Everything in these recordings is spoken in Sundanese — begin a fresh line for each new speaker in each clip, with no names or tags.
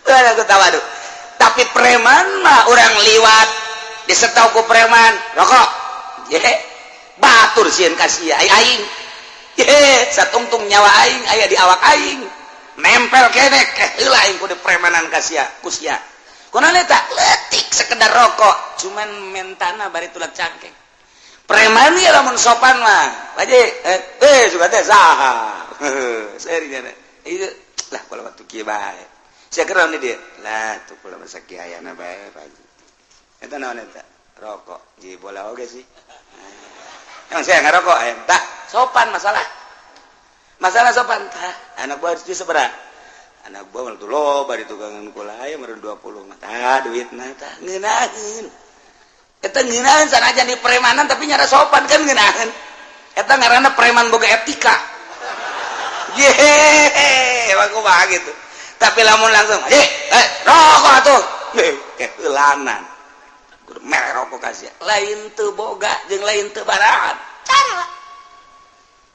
Aku tawadu. Tapi preman mah orang liwat disetau ku preman rokok. Ye, batur sieun ka sia aing. Ye, satungtung nyawa aing aya di awak aing. Nempel keneh ke heula aing kudu premanan ka sia, ku sia. Kunaon eta? Leutik sekedar rokok, cuman mentana bari tulak cangkeng. Preman ya lamun sopan mah. Baje, suka teh saha. Serinya. Ieu lah kalau waktu kieu bae. Sia keur dia. Lah tuh kula masa kieu ayana bae, Pak Haji. Eta naon eta? Rokok. Ji bola oge sih. Emang saya ngerokok ayam. Tah, sopan masalah. Masalah sopan tah. Anak buah itu seberapa? Anak buah tuh loba di tukangan kula aya meureun 20 mah. Tah duitna tah ngeunaheun. Eta ngeunaheun sanajan di premanan tapi nyara sopan kan ngeunaheun. Eta ngaranna preman boga etika. Ye, emang kumaha gitu. Tapi lamun langsung, rokok atuh. Keulanan. Kudu mere rokok ka sia. Lain teu boga jeung lain teu barahan. Cara.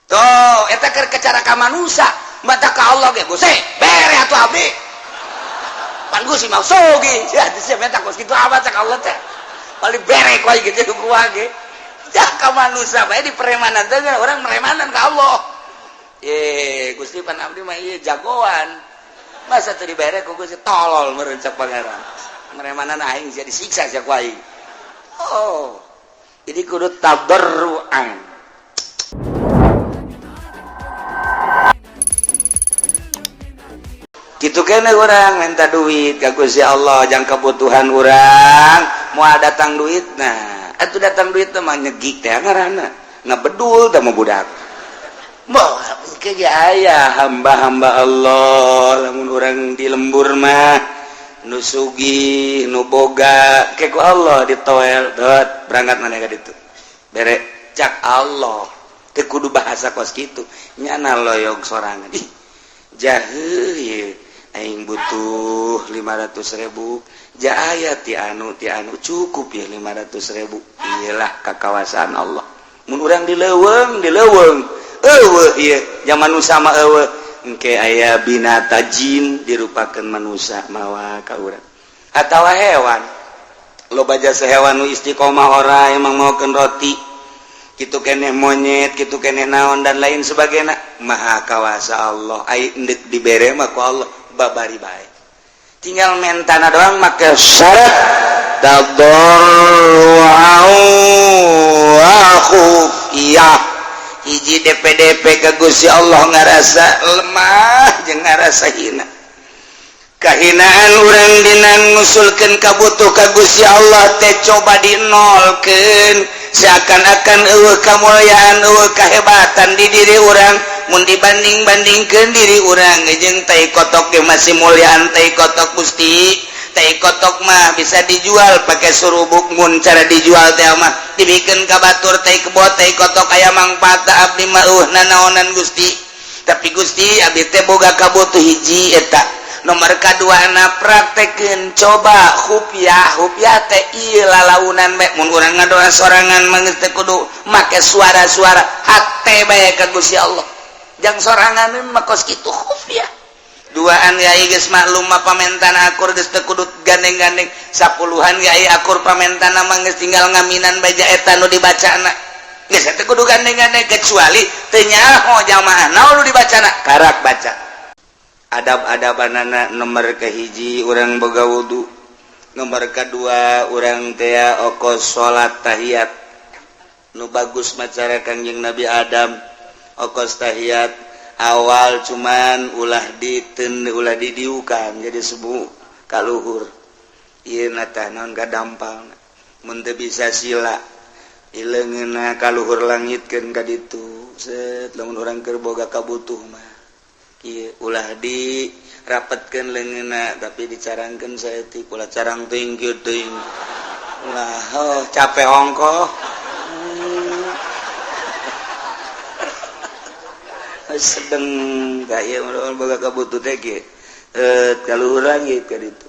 Tuh, eta keur cara ka manusia. Mata ka Allah ge, Gusti, bere atuh abdi. Pan Gusti mah sugih. Ya, sia menta kos kitu amat cak Allah teh. Paling bere ku aing gitu ku ge. Ya ka manusia bae di premanan teh orang meremanan ka Allah. Ye, Gusti pan abdi mah ieu jagoan. Masa teu dibere ku Gusti tolol meureun cak Pangeran. Meremanan aing sia disiksa sia ku aing. Oh. Jadi kudu tadarruan. Gitu kene urang minta duit ka Gusti Allah jang kebutuhan urang moal datang duit nah atuh datang duit teh mah nyegik teh ngaranna ngabedul teh mah budak. Moal ke aya hamba-hamba Allah lamun urang di lembur mah nu sugih nu boga ke ku Allah ditoel dot berangkat mana ka ditu bere cak Allah teu kudu bahasa kos kitu nyana loyog sorangan ih jahe ye aing butuh 500.000 ja aya ti anu cukup ya 500.000 iyalah kakawasaan Allah mun urang di leuweung eueuh ieu zaman manusa mah eueuh engke aya binata jin dirupakeun manusa mawa ka urang atawa hewan loba jasa hewan nu istiqomah ora emang maokeun roti kitu keneh monyet kitu keneh naon dan lain sebagainya maha kawasa Allah ai endek dibere mah ku Allah babari bae tinggal mentana doang make syarat tadarru'an wa khufiyah hiji DPDP ke Gusti Allah ngarasa lemah jeung ngarasa hina kahinaan urang dina ngusulkeun kabutuh ka Gusti Allah teh coba dinolkeun seakan-akan eueuh kamulyaan eueuh kahebatan di diri urang mun dibanding-bandingkeun diri urang jeung tai kotok ge masih mulyaan tai kotok Gusti tai kotok mah bisa dijual pakai surubuk mun cara dijual teh mah dibikeun ka batur tai kebo tai kotok aya mangfaat abdi mah eueuh nanaonan Gusti tapi Gusti abdi teh boga kabutuh hiji eta nomor kaduana praktekeun coba khufiah khufiah teh ieu lalaunan bae mun urang ngadoa sorangan mah geus teu kudu make suara-suara hate bae ka Gusti Allah jang sorangan mah kos kitu khufiah duaan yai geus maklum mah pamentana akur geus teu kudu gandeng-gandeng sapuluhan yai akur pamentana mah geus tinggal ngaminan baja eta nu dibacana geus teu kudu gandeng-gandeng kecuali teu nyaho jamaah naon nu dibacana karak baca adab-adabanana nomor kahiji urang boga wudu nomor kedua urang tea okos salat tahiyat nu bagus macara Kangjeng Nabi Adam okos tahiyat awal cuman ulah diten ulah didiukan jadi sebu kaluhur ieu na tah naon kadampal mun teu bisa sila ileungeunna kaluhur langitkeun ka ditu set lamun urang keur boga kabutuh mah ieu ulah di rapetkeun leungeunna tapi dicarangkeun saeutik ulah carang teuing kieu teuing ulah oh capek ongkoh sedeng kaya boga kabutuh teh kieu kaluhur langit ka ditu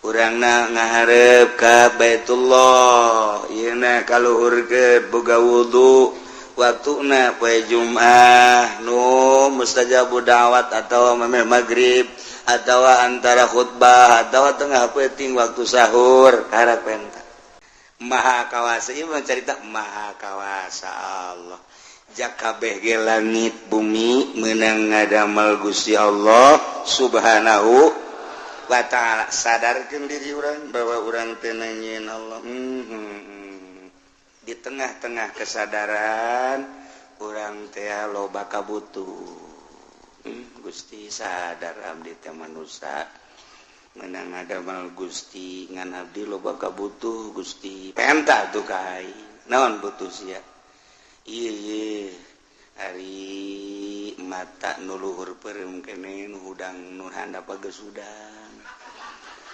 urangna ngaharep ka Baitullah ieu na kaluhur ke boga wudu waktuna poe Jumat nu mustajabu da'wat atau memeh magrib atau antara khutbah atau tengah peuting waktu sahur karak penta. Maha kawasa, ieu mah carita maha kawasa Allah. Jakabeh ge langit bumi menang ngadamel Gusti Allah Subhanahu wa ta'ala. Sadarkeun diri urang bahwa urang teu nyieun Allah. Di tengah-tengah kesadaran urang teh loba kabutuh. Gusti, sadar abdi teh manusia menang ngadamel Gusti, ngan abdi loba kabutuh, Gusti. Penta tuh ka aing, naon butuh sia? Iya, ari mata nu luhur peureum kene, nu hudang nu handap geus hudang,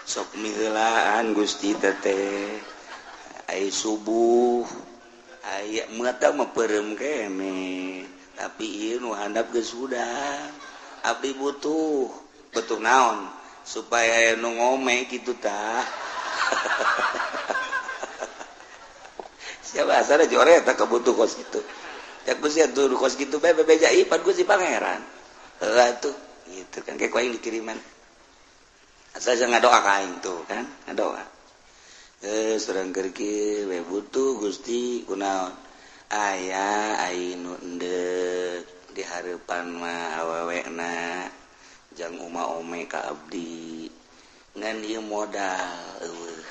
sok miheulaan Gusti teteh. Ai subuh aya mata mah peureum kene, tapi ieu nu handap geus hudang. Abdi butuh butuh naon supaya nu ngome kitu tah. Siapa asal jore tak kebutuh kos gitu ya Gusti, tuh kos gitu bae bebeja ipan Gusti pangeran heula tuh gitu kan, kayak aing dikiriman asal jangan ngadoa ka aing tuh kan, ngadoa surang keur we butuh Gusti kunaon aya aing nu endek di hareupan mah awewena jang uma ome ka abdi, ngan ieu modal eueuh,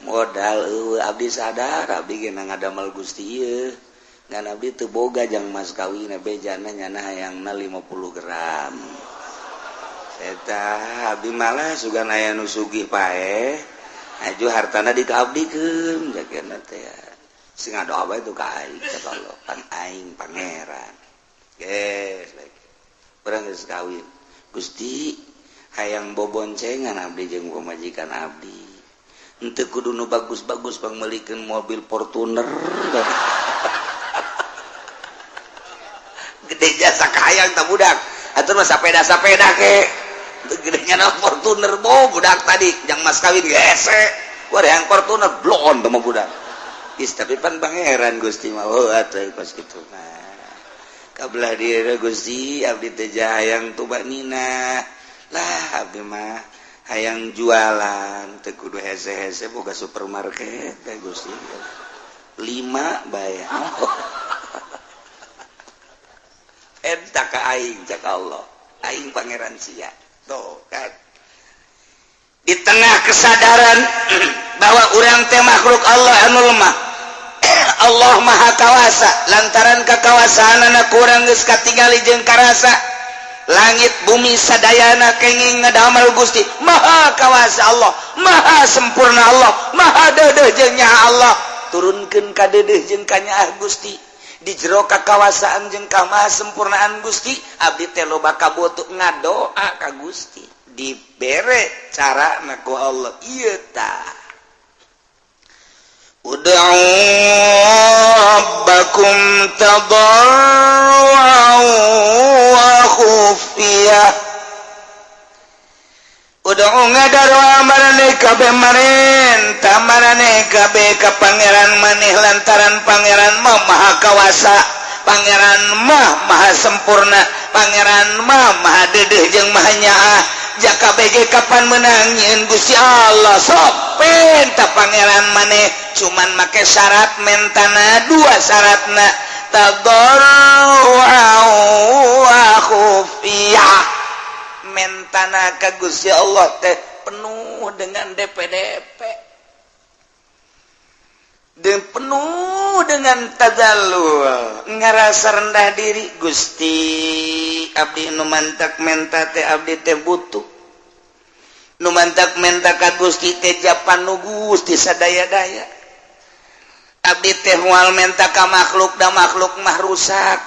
modal eueuh. Abdi sadar abdi ge ngadamel Gusti ieu, ngan abdi teu boga jang mas kawin, bejana nyana hayangna 50 gram eta. Abdi malah sugan aya nu sugih paeh aju hartana dikaabdikeun jagana teh, sing ngadoa bae tuh ka aing, cek Allah pan aing pangeran geus bae urang geus kawin. Gusti, hayang boboncengan abdi jeung pamajikan abdi. Henteu kudu nu bagus-bagus, pangmeulikeun mobil Fortuner gede jasa kahayang tah budak atuh mah, sapeda-sapeda ke gedenya na Fortuner bo budak tadi jang mas kawin gese gua yang Fortuner blon teh mah budak. Is tapi pan pangeran Gusti mah, oh atuh pas kitu mah kabelah dieu Gusti, abdi teh hayang tuba nina lah, abdi mah hayang jualan teu kudu hese-hese, boga supermarket teh Gusti, 5 bae. Eta ka aing cak Allah, aing pangeran sia tuh kan. Di tengah kesadaran bahwa urang teh makhluk Allah anu lemah, Allah maha kawasa, lantaran kekawasaanana kurang geus katingali jeung karasa. Langit bumi sadayana kenging ngadamel Gusti. Maha kawasa Allah, maha sempurna Allah, maha deudeuh jeung nyaah Allah. Turunkeun ka deudeuh jeung kanyaah Gusti. Di jero kakawasaan jeung kamaha sempurnaan Gusti, abdi teh loba kabutuh, ngadoa ka Gusti, dibere cara na ku Allah ieu tah. Ud'u rabbakum tadarru'an wa khufiyah. Ud'u ngadoa maraneh kabeh, marenta maraneh kabeh ka pangeran maneh, lantaran pangeran mah maha kawasa, pangeran mah maha sempurna, pangeran mah maha deudeuh jeung maha nyaah. Jaka BG kapan menang nyieun Gusti Allah, sok penta pangeran maneh, cuman make syarat mentana dua syaratna, tadarru'an wa khufiyah. Mentana ka Gusti Allah teh penuh dengan DPDP dan penuh dengan tadallul, ngerasa rendah diri. Gusti, abdi nu mantak menta teh abdi teh butuh, nu mantak menta ka Gusti teh japan nu Gusti sadaya-daya. Abdi teh moal menta ka makhluk, da makhluk mah rusak,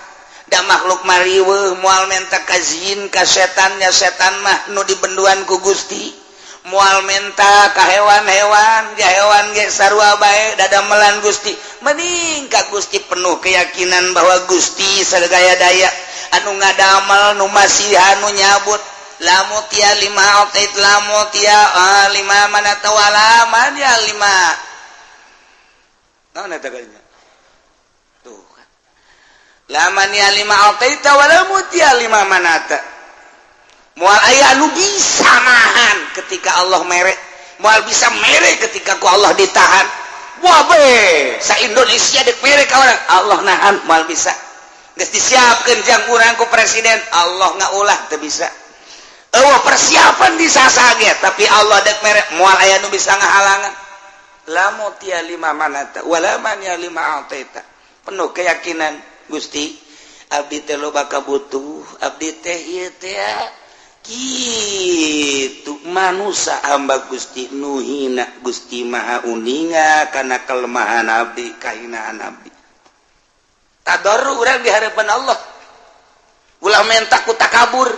da makhluk mah riweuh. Moal menta ka jin, ka setannya, setan mah nu dibenduan ku Gusti. Moal menta ka hewan-hewan, ja hewan ge sarua bae dadamelan Gusti. Mending ka Gusti, penuh keyakinan bahwa Gusti sagaya daya anu ngadamel, nu masihan, nu nyabut. La mu'tiya lima a'tait, la mu'tiya lima mana'ta wala mani'a lima. Naon eta kayaknya tuh kan, la mani'a lima a'taita wala mu'tiya lima mana'ta. Moal aya nu bisa nahan ketika Allah mere, moal bisa mere ketika ku Allah ditahan. Wah be, sa Indonesia dek mere ka urang, Allah nahan moal bisa. Geus disiapkeun jang urang ku presiden, Allah ngaulah teu bisa. Eueuh persiapan di sasage, tapi Allah dek mere moal aya nu bisa ngahalangan. La mutia lima manata wala mania lima ataita. Penuh keyakinan, Gusti, abdi teh loba kabutuh, abdi teh ieu teh kitu manusia hamba Gusti nu hina, Gusti Maha uninga kana kelemahan abdi, kahinaan abdi. Tadarru urang di hadapan Allah. Ulah menta ku takabur.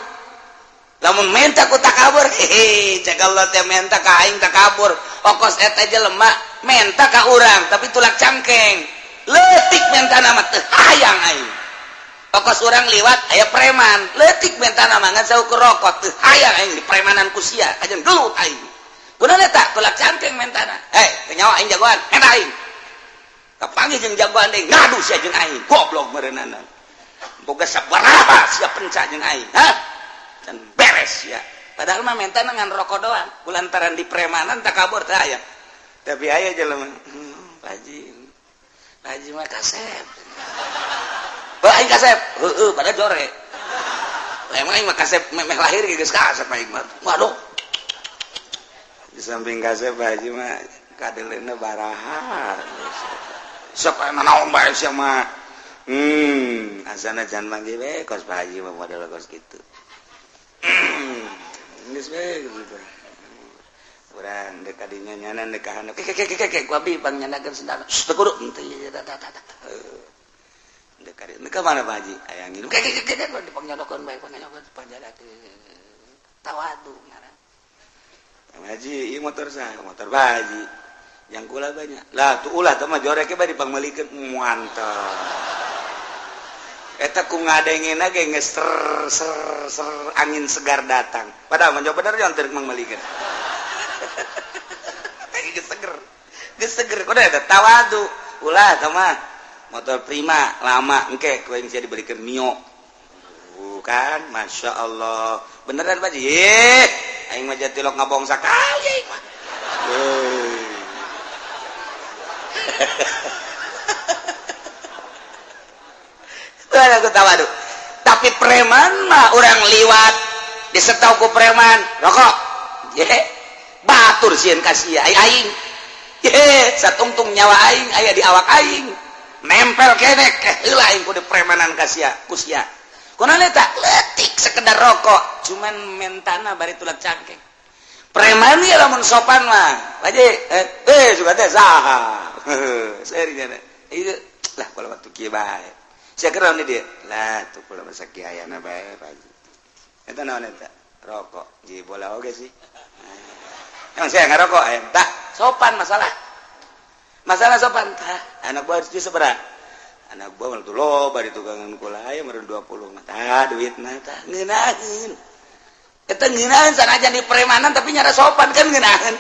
Lamun menta ku takabur, hehe, cek Allah teh menta ka aing takabur. Okos eta jelema menta ka urang tapi tulak cangkeng. Leutik mentana mah teu hayang aing. Okos urang liwat aya preman, leutik mentana mah ngan saukur rokok, teu hayang aing di premanan ku sia, kajen gelut aing. Kunaon eta? Tulak cangkeng mentana. Hei, teu nyawa aing jagoan, menta aing. Kapanggih jeung jagoan deui, ngadu sia jeung aing, goblok meureunana. Boga sabaraha sia penca jeung aing, hah? Dan beres ya. Padahal mah mentana ngan rokok doang, kulantaran di premanan takabur teh aya. Tapi aya jelema, Pak Haji. Pak Haji mah kasep. Bah aing kasep, heueuh pada jore. Lah emang aing mah kasep memeh lahir geus kasep aing mah. Waduh. Di samping kasep Pak Haji mah kadeleuna baraha. Sok aya naon bae sia mah. Asana jangan manggil we kos Pak Haji mah model kos kitu. Geus we gitu. Urang dek kadinya nyanan dek ka handap. Ke ke ke ke ku abdi pangnyanakeun sendal. Teu kudu henteu ieu tah tah tah. Dek kadinya ka mana Pak Haji? Aya ngilu. Ke ke ke ke dipangnyodokeun bae pangnyodokeun panjadakeun. Tawadu ngaran. Pak Haji, ieu motor saha? Motor Pak Haji. Yang kula banyak. Lah tuh ulah teh mah jorek bae dipangmeulikeun mantap. Eta ku ngadengena ge geus ser ser ser angin segar datang. Padahal mah bener jangan teu mangmeulikeun. Geus seger. Geus seger kudu eta tawadu. Ulah teh mah motor Prima lama engke ku aing sia dibelikeun Mio. Bukan, Masya Allah. Beneran Pak Haji? Aing mah jatilok ngabong sakali aing mah. Aku tawadu. Tapi preman mah orang liwat disetau ku preman rokok. Ye, batur sieun ka sia aing. Ye, satungtung nyawa aing aya di awak aing. Nempel keneh heula aing kudu premanan ka sia, ku sia. Kunaon eta? Leutik sekedar rokok, cuman mentana bari tulak cangkeng. Preman ieu lamun sopan mah. Haji, suka teh saha. Serinya. Ieu lah kalau waktu kieu bae. Sia keur ni dia. Lah tuh kula masa kieu ayana bae Pak Haji. Eta naon eta? Rokok. Ji bola oge sih. Emang saya ngarokok aya. Tah, sopan masalah. Masalah sopan tah. Anak buah harus sabaraha? Anak buah mah tuh loba di tukangan kula aya meureun 20 mah. Tah duitna tah ngeunaheun. Eta ngeunaheun sanajan di premanan tapi nyara sopan kan ngeunaheun.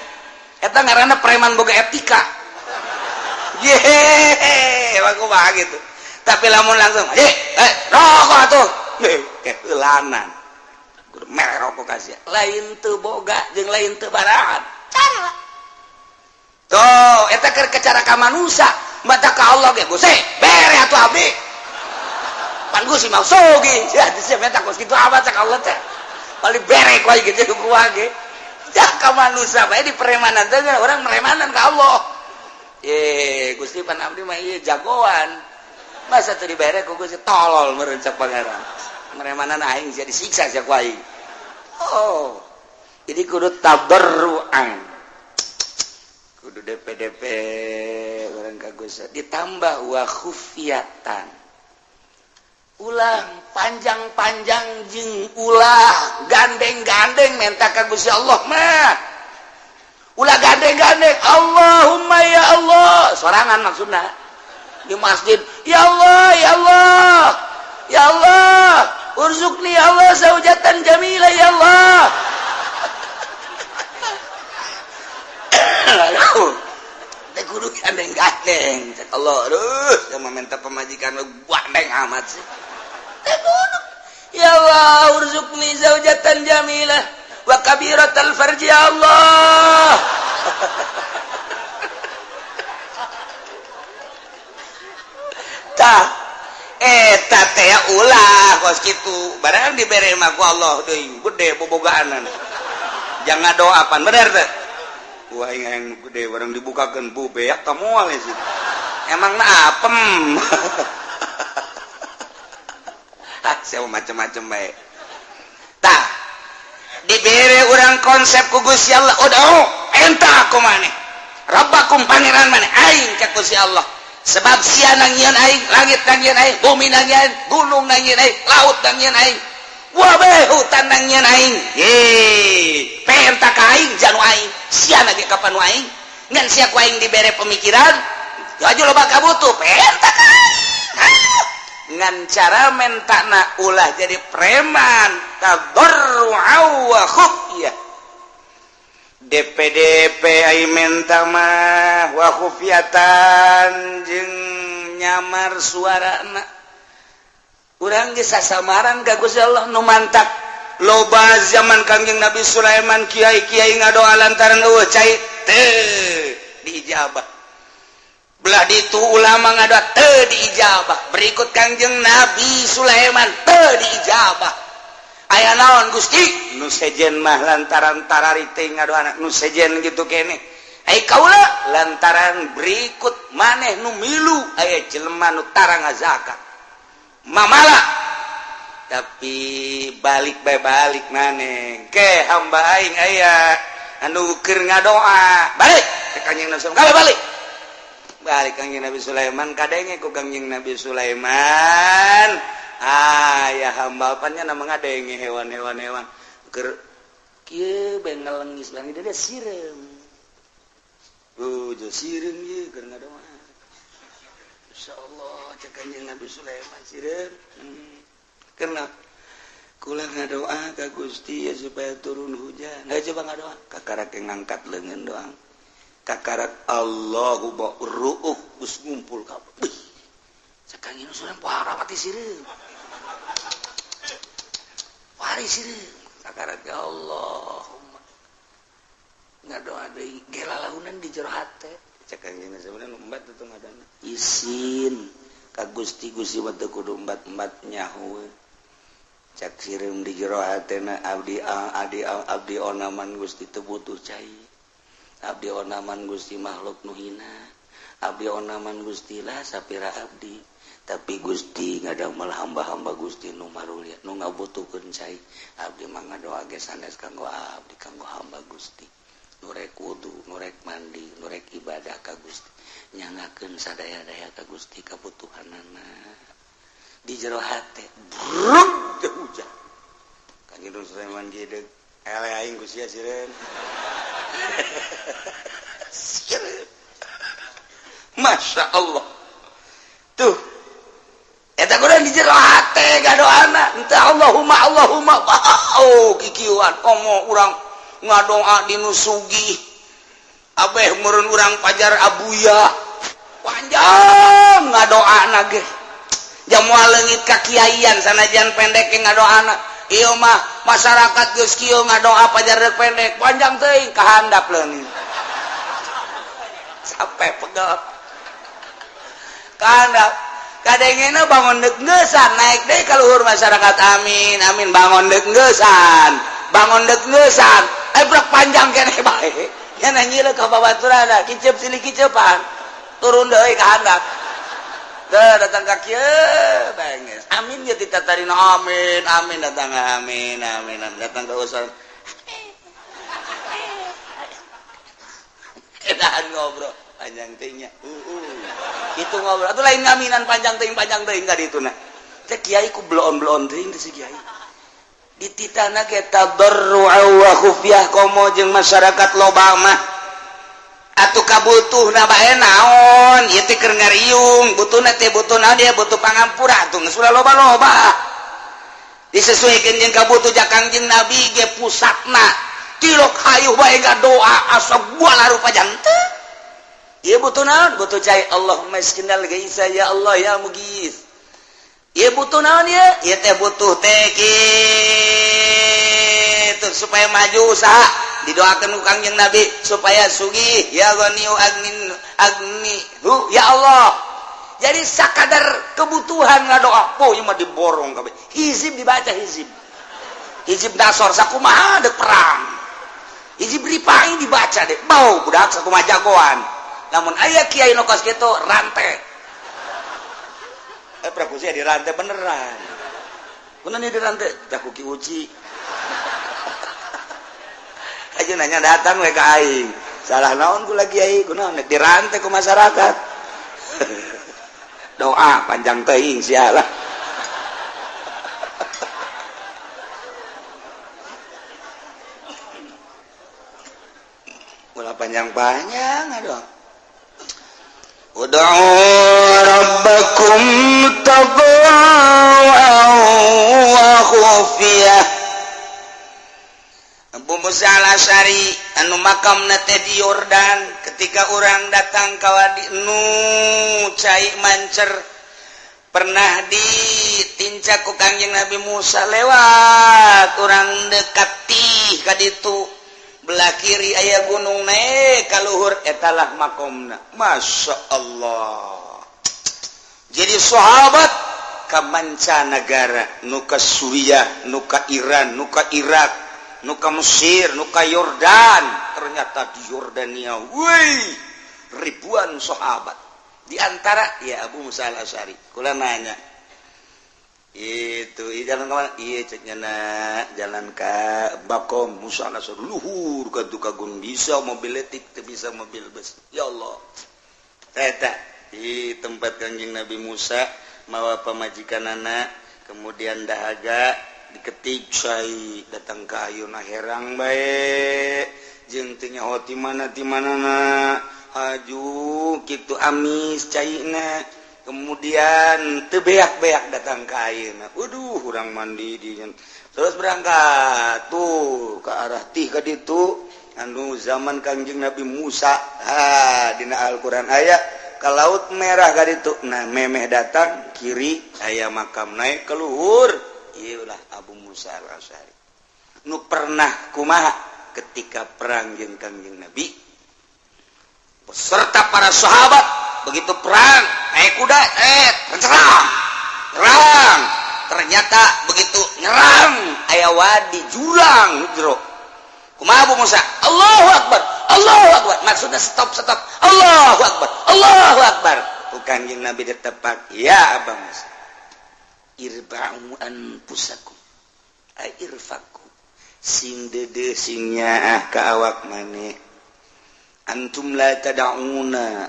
Eta ngaranna preman boga etika. Yehehe, emang kumaha gitu. Tapi lamun langsung, rokok atuh. Keulanan. Kudu mere rokok ka sia. Lain teu boga jeung lain teu barahan. Cara. Tuh, eta keur cara ka manusia, mata ka Allah ge Gusti, bere atuh abdi. Pan Gusti mah sugih. Sia sia menta kos kitu amat cak Allah teh. Paling bere ku aing gitu ku ge. Ya ka manusia bae di premanan teh urang meremanan ka Allah. Ye, Gusti pan abdi mah ieu jagoan. Masa teu dibere ku Gusti tolol meureun cak pangeran. Meremanan aing sia disiksa sia ku aing. Oh. Jadi kudu tabarruan. Kudu DPDP urang ka Gusti ditambah wa khufiyatan. Ulah panjang-panjang jeung ulah gandeng-gandeng menta ka Gusti Allah mah. Ulah gandeng-gandeng Allahumma ya Allah sorangan maksudna di masjid ya Allah ya Allah ya Allah urzuqni ya Allah zaujatan jamila ya Allah. Teh kudu gandeng-gandeng cek Allah aduh saya minta pemajikan gandeng amat sih. Teh kudu ya Allah urzuqni zaujatan jamilah wa kabiratal farji ya Allah. Tah eta teh ulah kos kitu barang dibere mah ku Allah deui gede bobogaanan. Jangan doa pan bener teh. Wah aing gede barang dibukakeun bu beak ka moal sih. Emang na apem. Ah saya macam-macam bae. Tah dibere urang konsep ku Gusti Allah udah enta aku maneh Rabbakum pangeran maneh aing ka Gusti Allah. Sebab sia nangieun aing, langit nangieun aing, bumi nangieun, gunung nangieun aing, laut nangieun aing, wabeh hutan nangieun aing. Ye, penta ka aing janu aing, sia lagi kapan aing? Ngan sia ku aing dibere pemikiran, aju loba kabutuh, penta ka aing. Ngan cara mentana ulah jadi preman, tadarru'a wa khufyah. DPDP ai menta mah wa khufyatan jeung nyamar suarana. Urang geus sasamaran ka Gusti Allah nu mantak loba zaman Kangjeng Nabi Sulaiman kiai-kiai ngadoa lantaran eueuh cai teu diijabah. Belah ditu ulama ngadoa teu diijabah. Berikut Kangjeng Nabi Sulaiman teu diijabah. Aya naon Gusti nu sejen mah lantaran tarari teh ngadoana nu sejen gitu kene. Ai kaula lantaran berikut maneh nu milu aya jelema nu tara ngazakat. Mamala tapi balik bae balik maneh ke hamba aing aya anu keur ngadoa balik ke Kangjeng Nabi Sulaiman balik. Balik Kangjeng Nabi Sulaiman kadenge ku Kangjeng Nabi Sulaiman. Ah ya hamba apanya nama ngadenge hewan-hewan hewan keur kieu bae ngelengis bang dia sireum. Jo sireum ieu keur ngadoa. Insyaallah cek Kanjeng Nabi Sulaiman sireum. Karena kula ngadoa ka Gusti ya supaya turun hujan. Nah, coba ngadoa kakarak ngangkat leungeun doang. Kakarak Allahu ba'ruuh geus ngumpul kabeh. Cek Kanjeng Sulaiman parapati sireum. Wari sireum kakarak ya Allahumma ngadoa deui gelalaunan di jero hate. Cek Kanjeng Sulaiman embat tuh ngadana. Isin ka Gusti Gusti mah teu kudu embat-embat nyaho. Cek sireum di jero hatena abdi abdi abdi onaman Gusti teu butuh cai. Abdi onaman Gusti makhluk nu hina. Abdi onaman Gusti lah sapira abdi. Tapi Gusti ngadamel hamba-hamba Gusti nu marulia nu ngabutuhkeun cai. Abdi mah ngadoa ge sanes kanggo abdi kanggo hamba Gusti. Nu rek wudu, nu rek mandi, nu rek ibadah ka Gusti. Nyangakeun sadaya-daya ka Gusti kabutuhanana. Di jero hate bruk teu hujan. Kanjeng Sulaiman geudeuk ele aing ku sia sireun. Sireun. Masya Allah. Tuh eta kurang di jero hate gadoana ente Allahumma Allahumma oh kikieuan komo urang ngadoa di nu sugih abeh meureun urang pajar abuya panjang ngadoana ge jamual leungit ka kiaian sanajan pendek ge ngadoana ieu mah masyarakat geus kieu ngadoa pajar rek pendek panjang teuing kahandap leungit sampai pegel kahandap kadengena bangun dek ngeusan naik deui ka luhur masyarakat amin amin bangun dek ngeusan bangun dek ngeusan brek panjang keneh bae nya nyileuh ka babaturanna kiceup silih kiceupan turun deui ka handap teu datang ka kieu bae geus amin ye titatarina amin amin datang amin amin datang ka usul edahan ngobrol panjang teuing nya itu ngobrol atuh lain ngaminan panjang teuing ka dituna teh kiai ku bloon-bloon teuing teh si kiai dititana ge tadarru'a wa khufyah komo jeung masyarakat loba mah atuh kabutuhna bae naon ieu teh keur ngariung butuhna teh butuh naon dia butuh pangampura atuh geus ulah loba-loba disesuaikan jeung kabutuh ja Kangjeng Nabi ge pusatna tilok hayuh bae ngadoa asa buala rupa janten ieu butuh naon butuh cai Allahumma iskinal gaisa ya Allah ya mugis. Ieu butuh naon ieu? Ieu teh butuh teh kitu supaya maju usaha, didoakan ku Kangjeng Nabi supaya sugih, ya ghaniyu agnin agni hu ya Allah. Jadi sakadar kebutuhan ngadoa, po ieu mah diborong kabeh. Hizib dibaca, hizib. Hizib nasor sakumaha dek perang. Hizib ripai dibaca deh. Bau budak sakumaha jagoan. Namun aya kiai nu kos kitu rantai. Eh, praku sia dirantai beneran. Bener nih dirantai, tak ku Ki Uci. Aja nanya datang we ka aing. Salah naon ku lagi kiai, kunaon dirantai ku masyarakat. Doa panjang teuing sia lah. Ulah panjang-panjang aduh. Ud'u rabbakum tadarruan wa khufiyah. Abu Musa al-Asy'ari anu makamna teh di Yordan, ketika orang datang ka wadi nu cai mancer pernah ditincak ku Kangjeng Nabi Musa lewat urang dekati ka ditu, belah kiri aya gunung naik ka luhur, etalah makomna. Masya Allah. Jadi sahabat ka mancanagara, nu ka Suriah, nu ka Iran, nu ka Irak, nu ka Mesir, nu ka Yordan. Ternyata di Yordania wih ribuan sahabat, di antara ya Abu Musa al-Asy'ari. Kula nanya itu, iya jalan kemana? Iya cek nyana jalan ke Bakom Musa al-Asy'ari luhur ka tukang bisa mobil letik teu bisa mobil bus. Ya Allah, eta di tempat Kangjeng Nabi Musa mawa pamajikanana, kemudian dahaga diketik cai datang ka ayeuna herang bae jeung teu nyaho ti mana ti manana haju kitu amis caina, kemudian teu beak-beak datang ka ayeuna. Waduh, urang mandi di terus berangkat tuh ke arah tih ka ditu anu zaman Kangjeng Nabi Musa. Ha, dina Al-Qur'an aya ke Laut Merah ka ditu. Nah, memeh datang kiri aya makam naik ke luhur, ieu lah Abu Musa al-Asy'ari nu pernah kumaha ketika perang jeung Kangjeng Nabi beserta para sahabat. Begitu perang naik kuda, serang perang, ternyata begitu nyerang aya wadi jurang jero. Kumaha Abu Musa? Allahu Akbar, Allahu Akbar, maksudnya stop stop, Allahu Akbar, Allahu Akbar. Ku Kangjeng Nabi ditepak, ya Abu Musa, irba'u anfusakum ay irfaku, sing dede sing nyaah ka awak maneh, antum la tad'una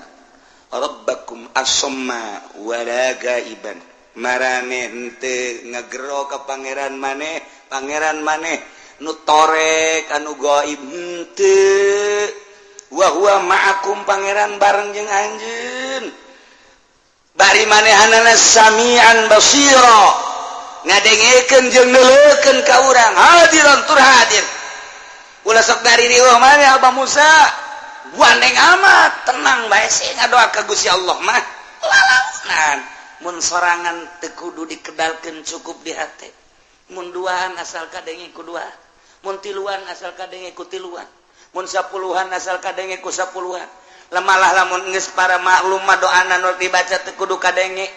rabbakum asamma wala gaiban, marane henteu ngagero ka pangeran maneh, pangeran maneh nu torek anu gaib henteu, wa huwa ma'akum, pangeran bareng jeung anjeun, bari manehanana samian basira, ngadengekeun jeung neuleukeun ka urang, hadiran tur hadir. Ulah sok dari riweuh maneh Abah Musa, gandeng amat tenang bae sih ngadoa ka Gusti Allah mah lalaunan. Mun sorangan teu kudu dikedalkeun, cukup di hate. Mun duaan asal kadenge ku dua, mun tiluan asal kadenge ku tiluan, mun sapuluhan asal kadenge ku sapuluhan. Lemalah lamun geus para maklum mah doana nu dibaca teu kudu kadenge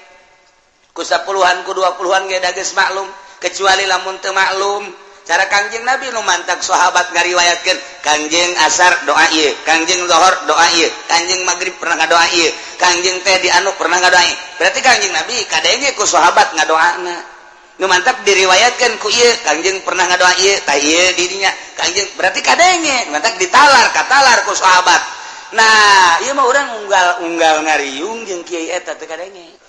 ku sapuluhan ku 20-an ge da geus maklum, kecuali lamun teu maklum cara Kangjeng Nabi nu mantak sahabat ngariwayatkeun Kangjeng asar doa ieu, Kangjeng zuhur doa ieu, Kangjeng maghrib pernah ngadoa ieu, Kangjeng teh di anu pernah ngadoa ieu. Berarti Kangjeng Nabi kadenge ku sahabat ngadoana nu mantap diriwayatkan ku ieu Kangjeng pernah ngadoa ieu tah ieu didinya Kangjeng, berarti kadenge mantap ditalar katalar ku sahabat. Nah, ieu mah urang unggal-unggal ngariung jeung kiai eta teu kadenge.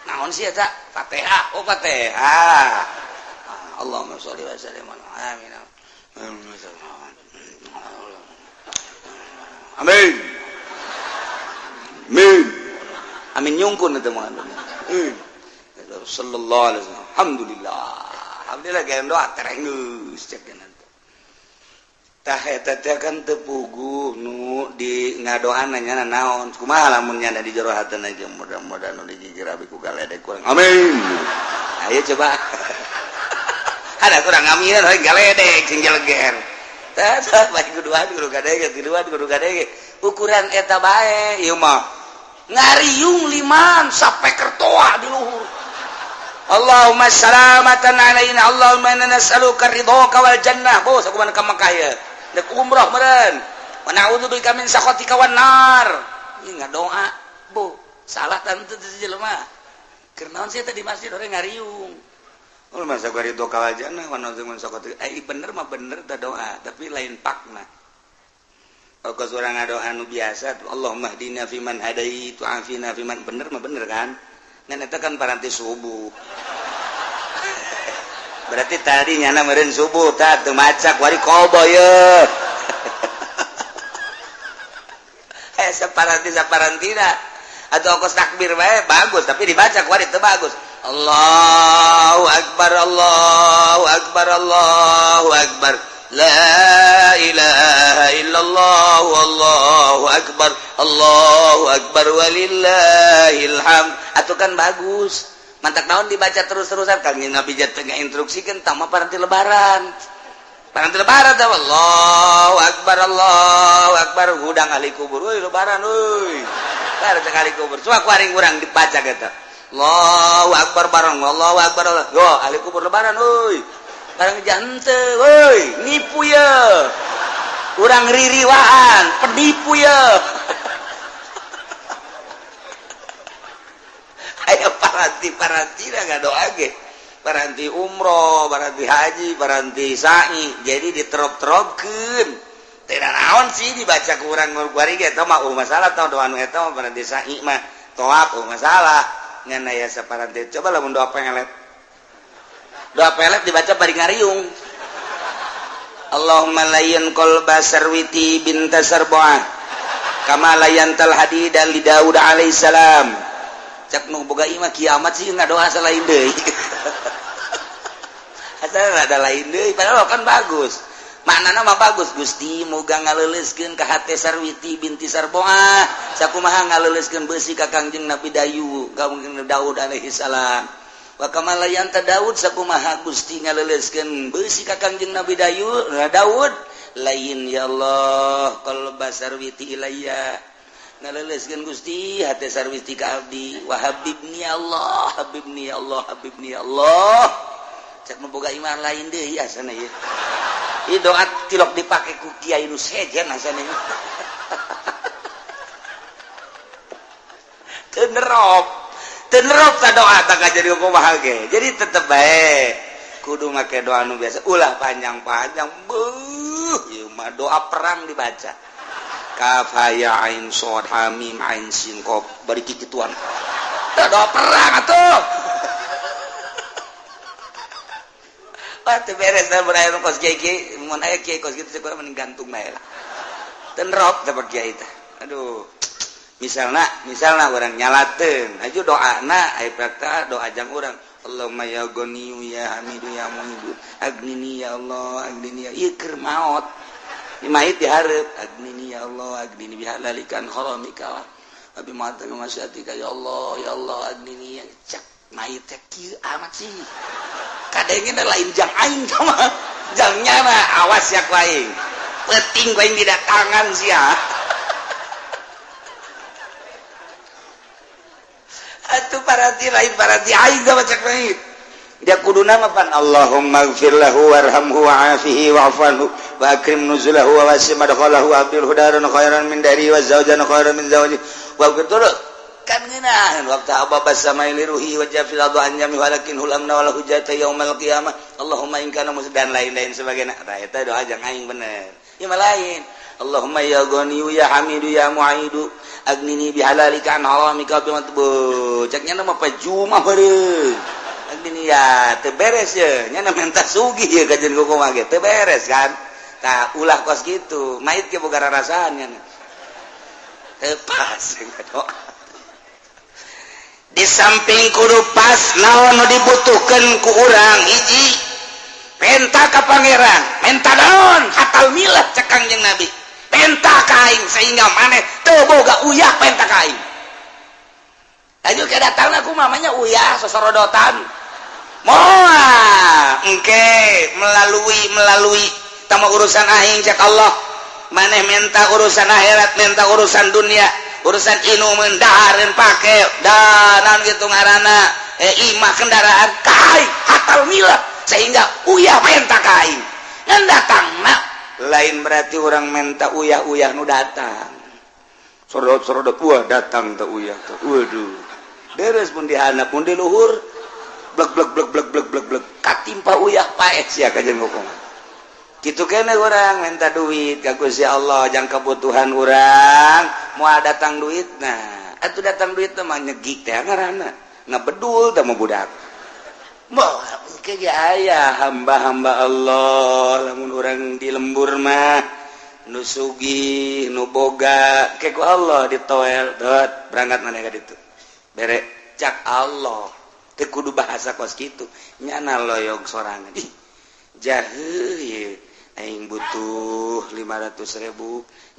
Naon sih eta? Fatihah. Oh, Fatihah. Allahumma sholli wa sallim ala amin. Amin. Amin. Amin nyungkun eta mah. Sallallahu alaihi wasallam. Alhamdulillah. Alhamdulillah gaya doa terenggeus cek. Tah, eta teh kan teu puguh nu di ngadoana nya naon. Kumaha lamun nyana di jero hatena aja, mudah-mudahan nu digigir abi ku galedek kurang. Amin. Ayo coba. Ada kurang amin, hayang galedek sing jeleger. Tah, tah bae kuduan kudu kadege, tiluan kudu kadege. Ukuran eta bae ieu mah. Ngariung liman sampai kertoa di luhur. Allahumma salamatan alaina, Allahumma inna nas'aluka ridhoka wal jannah. Bos, aku mana ka Mekah ya. Dek umroh meureun. Wa na'udzubika min sakhatika wan nar. Ieu ngadoa, bu. Salah tentu teu jelema. Keur naon sih teh di masjid orang ngariung. Oh, masa gua ridho wal jannah wa na'udzu min sakhatika. Eh, bener mah bener teh doa, tapi lain pakna. Kos urang ngadoa nu biasa, Allahumma hdina fiman hadait wa afina fiman, bener mah bener kan? Ngan eta kan paranti subuh. Berarti tadi nyana meureun subuh tah teu maca kuari kobo ye. Eh, saparanti saparantina atau kos takbir bae bagus, tapi dibaca kuari teu bagus. Allahu akbar, Allahu akbar, Allahu akbar. La ilaha illallah, wallahu akbar, Allahu akbar, walillahil hamd. Atuh kan bagus. Mantak naon dibaca terus-terusan? Kangjeng Nabi tengah instruksikan tama paranti lebaran. Paranti lebaran tah Allahu akbar, Allahu akbar, hudang ahli kubur. Euy, lebaran euy. Lebaran cek ahli kubur. Coba ku aring urang dibaca gitu. Allahu akbar bareng Allahu akbar. Yo ahli kubur lebaran euy. Barang jante woi, nipu ya. Urang ririwaan, penipu ya. Ayo paranti-paranti dah ngadoa ge. Paranti umroh, paranti haji, paranti sa'i. Jadi diterop-teropkeun. Teu naon sih dibaca ku urang kuari ge eta mah masalah tah doa nu eta mah paranti sa'i mah tawaf masalah. Ngan aya saparanti coba lamun doa pengelet. Doa pelet dibaca bari ngariung. Allahumma layyan qalba Sarwiti binta Sarbuah kama layyantal hadida li Daud alaihissalam. Cak nu boga imah kiamat sih ngadoa selain deui. Asal ada lain deui, padahal kan bagus. Maknana mah bagus, Gusti muga ngaleuleuskeun ka hate Sarwiti binti Sarbuah sakumaha ngaleuleuskeun beusi ka Kangjeng Nabi Dayu, ka Kangjeng Daud alaihissalam. Wa kama layanta Daud sakumaha Gusti ngaleuleuskeun beusi ka Kangjeng Nabi Dayu, Daud lain ya Allah qalba Sarwiti ilayya ngaleuleuskeun Gusti hate Sarwiti ka abdi wa habibni ya Allah, habibni ya Allah, habibni ya Allah. Cek nu boga iman lain deui asana ieu. Ieu doa tilok dipake ku kiai nu sejen asana ieu. Teu nerop. Tenerop ta doa tak jadi kumaha ge. Jadi tetep bae kudu make doa nu biasa, ulah panjang-panjang. Beuh, ieu mah doa perang dibaca. Kaf ha ya ain shad ha mim ain sin qaf bari kikituan. Tah doa perang atuh. Wah, teu beres da mun aya kos kiai, mun aya kiai kos kitu urang mending gantung bae lah. Tenerop teh kiai teh. Aduh. Misalnya orang nyalaten aja doa na ayo prakta doa jang orang Allahumma ya ghaniyu ya hamidu ya muhidu agnini ya Allah agnini ya ieu keur maot di mayit dihareup agnini ya Allah agnini bihalalikan haramika wa bi ma'atika masyatika ya Allah ya Allah agnini ya cak mayit teh kieu amat sih kadenge lain jang aing sama jang nyana awas ya ku aing penting ku aing didatangan sia. Atuh paranti lain paranti aing sama cek mayit. Dia kudu nama pan Allahumma ighfir lahu warhamhu wa'afihi wa'fu anhu wa akrim nuzulahu wa wasi' madkhalahu wa abdil hudaran khairan min dari wa zawjan khairan min zawji wa betul kan ngeunaheun waktu ababa samai liruhi wa jafil adu anjami walakin hulamna wala hujata yaumal qiyamah Allahumma in kana dan lain-lain sebagainya. Tah eta doa jang aing bener. Ieu mah lain. Allahumma ya ghaniyu ya hamidu ya mu'idu agnini bihalalika an haramika bimatbu ceknya nama pajuma beureum agnini ya teu beres ye nya minta sugih ye kajeun kumaha ge teu beres kan. Tah ulah kos kitu mayit ge boga rarasaan nya teu pas doa. Di samping kudu pas naon nu dibutuhkeun ku urang hiji Penta ka pangeran, menta naon? Hatal milah cek Kangjeng Nabi. Penta ka aing sehingga maneh teu boga uyah, penta ka aing. Ayo ke datang aku mamanya uyah sosorodotan. Moal engke melalui melalui tama urusan aing, cek Allah. Maneh minta urusan akhirat, minta urusan dunia, urusan inuman, dahareun, pake dan gitu ngaranna imah, kendaraan kai hatal milah sehingga uyah menta ka aing. Ngan datang nak lain berarti orang minta uyah-uyah nu datang sorodot-sorodot, wah, datang teh uyah tuh. Waduh, deres pun dihandap pun di luhur, blek blek blek blek blek blek blek, katimpa uyah, paeh sia kajen hukum. Gitu kene orang minta duit ka Gusti Allah jang kebutuhan orang, moal datang duit. Nah, atuh datang duit mah nyegik teh ngaranna, ngebedul teh mah budak. Moal ke aya hamba-hamba Allah lamun urang di lembur mah nu sugih, nu boga, ke ku Allah ditoel, dot berangkat mana ka ditu, bere cak Allah. Teu kudu bahasa kos kitu, nyana loyog sorangan, ih jahe ye, aing butuh 500.000,